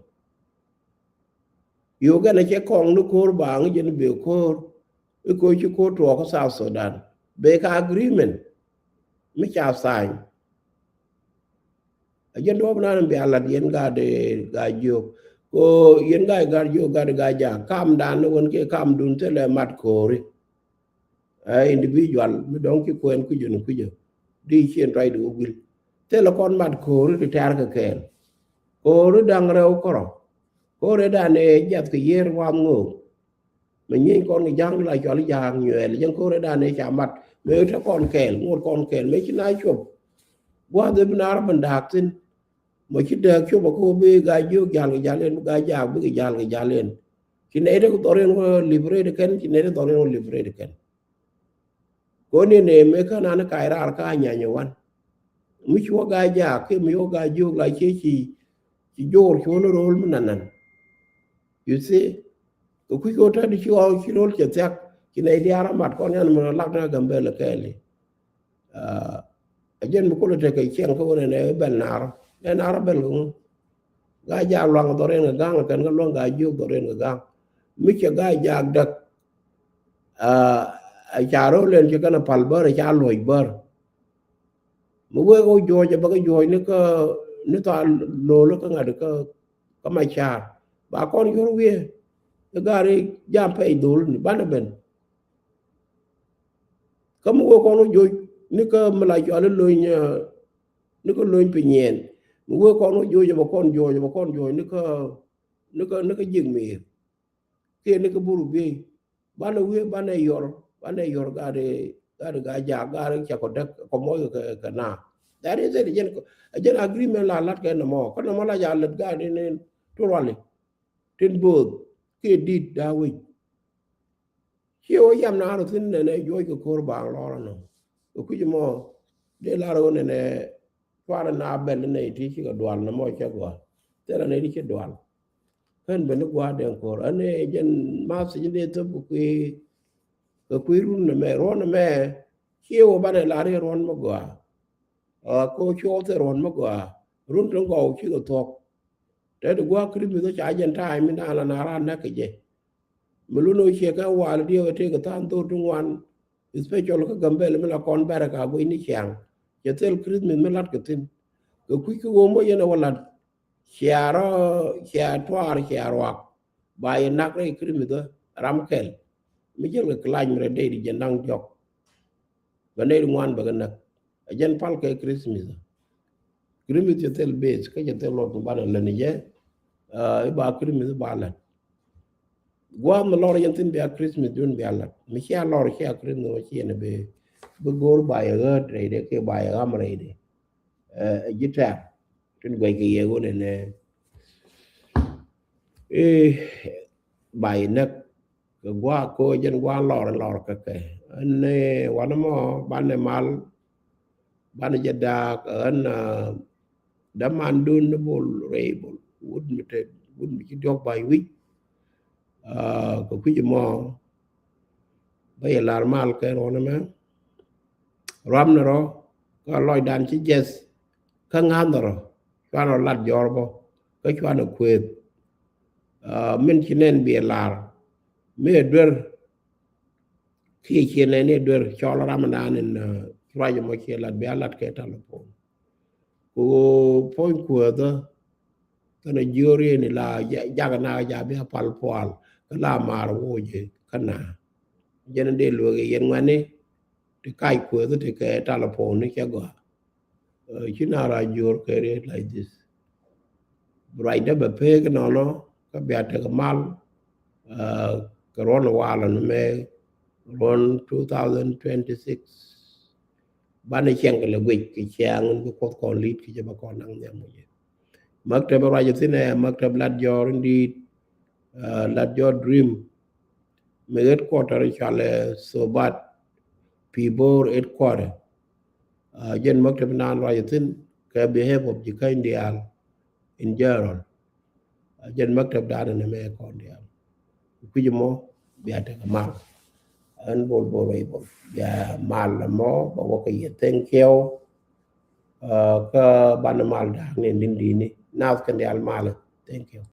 Uganda cɛ kɔŋ ni ko̱r ba ŋi jɛn bɛ ko̱r. I̱ ko̱r ci ko̱r tuɔɔk kä South Sudan bɛ ka agreement mi ca sign. A jɛn duɔ̱ɔ̱p nan bia lat yɛn gaa de gaa jiök. Ko yɛn gaa gaa jiök gaa de gaa jaak kam dan ni wän kiɛ kam dun thilɛ mat ko̱ri. Ɛ individual mi dɔ̱ŋ ci kuɛn kui̱cä ni kui̱cä di cien tuacdi wä guil. Thilɛ kɔn mat ko̱ri ti tɛ̈r kɛ kɛɛl. Ko̱ri da̱ŋ rɛw kärɔ. Ko̱ri dan ɛ jiath kɛ yiër wath ŋo̱o̱k. Mɛ nyieny kɔn kɛ ja̱a̱ŋ la cɔl ja̱a̱ŋ nyuɛɛl jɛn ko̱ri dan ɛ ca mat mɛ te kɔn kɛɛl ŋot kɔn kɛɛl mɛ ci na cuɔp. Gua̱a̱th ɛ bi naar ben da̱a̱k thi̱n. Mɔ ci dääk cop a kä wä bi gaa jiök ja̱l kɛ ja̱l in bi gaa jaak bikɛ ja̱l kɛ ja̱l in. Ci nɛy te kɛ dhɔr in wä liberate kɛn ci nɛy te dhɔr in wä liberate kɛn. Kɔn in ëë mëë kä nan kac raar kä Anyanya wan. Mi ci wä gaa jaak kiɛ mi ci wä gaa jiök la ciɛ ci, ci joor ci wä ni ro̱o̱l mi nanan. You see, kɛ kui̱ kɛ wä tätdi ci ɣɔw ci ro̱o̱l cɛ thiak ci nɛy diaar amat kɔn yan mi rɔ lak ni a Gambɛl kɛɛli. A jɛn mi kulɛ tekɛ ciɛŋ kä wä nɛnɛ bɛl naarɔ nɛ naarɔ bɛl kɛ ŋu. Gaa jaak luaŋ dhɔr in kɛ ga̱a̱ŋ kɛn kä luaŋ gaa jiök dhɔr in kɛ ga̱a̱ŋ. Mi cɛ gaa jaak däk. A ca ro̱o̱l in ci kɛn a pal bär a ca luɔ̱c bär. Mi wee kɔn juɔc ɛ bä kɛ juɔc ni kä ni tha lol kä ŋa̱t kä kä Macar. Ba kɔn yuɔr wiee. I̱ gari jam pɛy dhol ni banɛ ben. Kä mi wee kɔn wä juɔc ni kä mi la cɔal i̱ lony, ni kä lony pi nyiɛn. Mi wee kɔn wä juɔc ɛ bä kɔn juɔc ɛ bä kɔn juɔc ni kä ni kä ni kä ji̱k mi̱i̱r. Kiɛ ni kä bur biey. Banɛ wi̱i̱ banɛ yɔr banɛ yɔr gari gari ga jaak gari cɛ kɔ däk kɔ mɔc kɛ kɛ na. That is it. Jɛn jɛn agreement la lat kɛ nɔmɔ kä nɔmɔ la ja lät gari ni turuali. Tin both kiɛ dit da wi̱c. Ciɛ wä yam na rɔ thin nɛnɛ juɔc kɛ ko̱r baaŋ lɔr nɔ. Kɛ kui̱c mɔ dee lar wä nɛnɛ Cuarɛ na bɛl ni nɛy ti cikɛ dual nɔmɔ cɛ gɔaa. Thilɛ nɛy ti ci dual. Pen ben ni gua̱a̱r den ko̱r ɛn ɛ jɛn math ci dee thop kɛ kui̱ kɛ kui̱ run nɛmɛ ruɔ̱n nɛmɛ. Ciɛ wä banɛ lar i̱ ruɔ̱n mi gɔaa. Ko cuɔ thil ruɔ̱n mi gɔaa. Run tin gɔw cikɛ thuɔ̱k. Tɛt gua̱a̱r Christmas ca jɛn ta̱a̱ mi da̱a̱n la na raan näk kɛ jɛ. Mi lun ɔ ciɛ kɛ wal diɛ wä tëë kɛ tha̱a̱n dhor ti ŋuan. Especial kä Gambɛl mi la kɔn bɛrɛ ka guic ni ciaŋ. Cɛ thil Christmas mi lat kɛ thin. Kɛ kui̱ kä ɣöö moc yɛn ɛ wä lat. Cia rɔ cia tuaar cia ruak. Ba yɛ nak rɛy Christmas ram kɛl. Mi jɛl kɛ clash mi rɛ dee di jɛ naŋ diɔk. Bɛ nɛy di ŋuan bɛ kɛ näk. Ɛ jɛn pal kɛ Christmas. Christmas cɛ thil base kä cɛ thil lɔt kɛ banɛ lät ni jɛ. I̱ ba Christmas i̱ ba lät. Gua̱a̱th mi lɔr yɛn thin bia Christmas dun bia lät mi cia lɔr cia Christmas wä ci yɛn bi bi go̱o̱r ba yɛ ɣäät rɛydɛ kiɛ ba yɛ ɣam rɛydɛ. Ɛ ji̱ tɛ̈r tin guɛc kɛ yɛ ɣöö nɛnɛ i̱ ba yɛ näk. Kɛ gua̱a̱k ko̱ jɛn gua̱a̱k lɔr lɔr kɛ kɛ ɛn wanɛ mɔ banɛ mal. Banɛ jɛ daak ɛn dämandun ni bol rɛy bol wut mi te wut mi ci diɔk ba̱ny wi̱c. Kɛ kui̱c mɔ bä yɛ lar mal kɛ ruɔn ɛmɛ. Ruam ni rɔ kä lɔcdan ci jɛth kä ŋa̱n ni rɔ cuan rɔ lat jɔr bɔ kä cuan rɔ kuëth. Min ci nɛn biɛ lar mi ɛ duer kiɛ ciɛ nɛn iɛ duer cɔl ramadan in cuac mɔ ciɛ lat bia lat kɛ talipon. Ku puɔ̱ny kuäthä kɛnɛ jiöör yɛn ila jakä na ja bia pal pual kä la maar wocɛ kä na. Jɛn dee luek yɛn ŋuɛni ti kac kuäthä ti kɛ talipon ni cɛ gɔaa. Ci na ra jiöör kɛ riet like this. Ruacdä bɛ pek nɔnɔ kä bia tek mal. Kɛ ruɔn walɔ ni mɛ ruɔn two thousand twenty six. Banɛ ciɛŋ kɛ lɛ guic kɛ ciɛŋ in bi kuoth kɔn lit kɛ jɛ bä kɔn naŋ nhiam kɛ jɛ. Maktab ruac thin ɛ maktab lat jɔr in dit. Lat jɔr dream mi headquarter cɔalɛ Sobat Pibor headquarter. Jɛn maktab nan ruac thin kɛ behalf of ji̱ käny diaal in general. Jɛn maktab dan ɛn ɛmɛ kɔn diaal. Kui̱c mɔ bia tekɛ mal. Ɛn bol bol rɛy bol bia mal ɛmɔ bɛ wä kɛ yɛ thank you. Kä banɛ mal da̱a̱k ni din dini nath kɛn diaal mal. Thank you.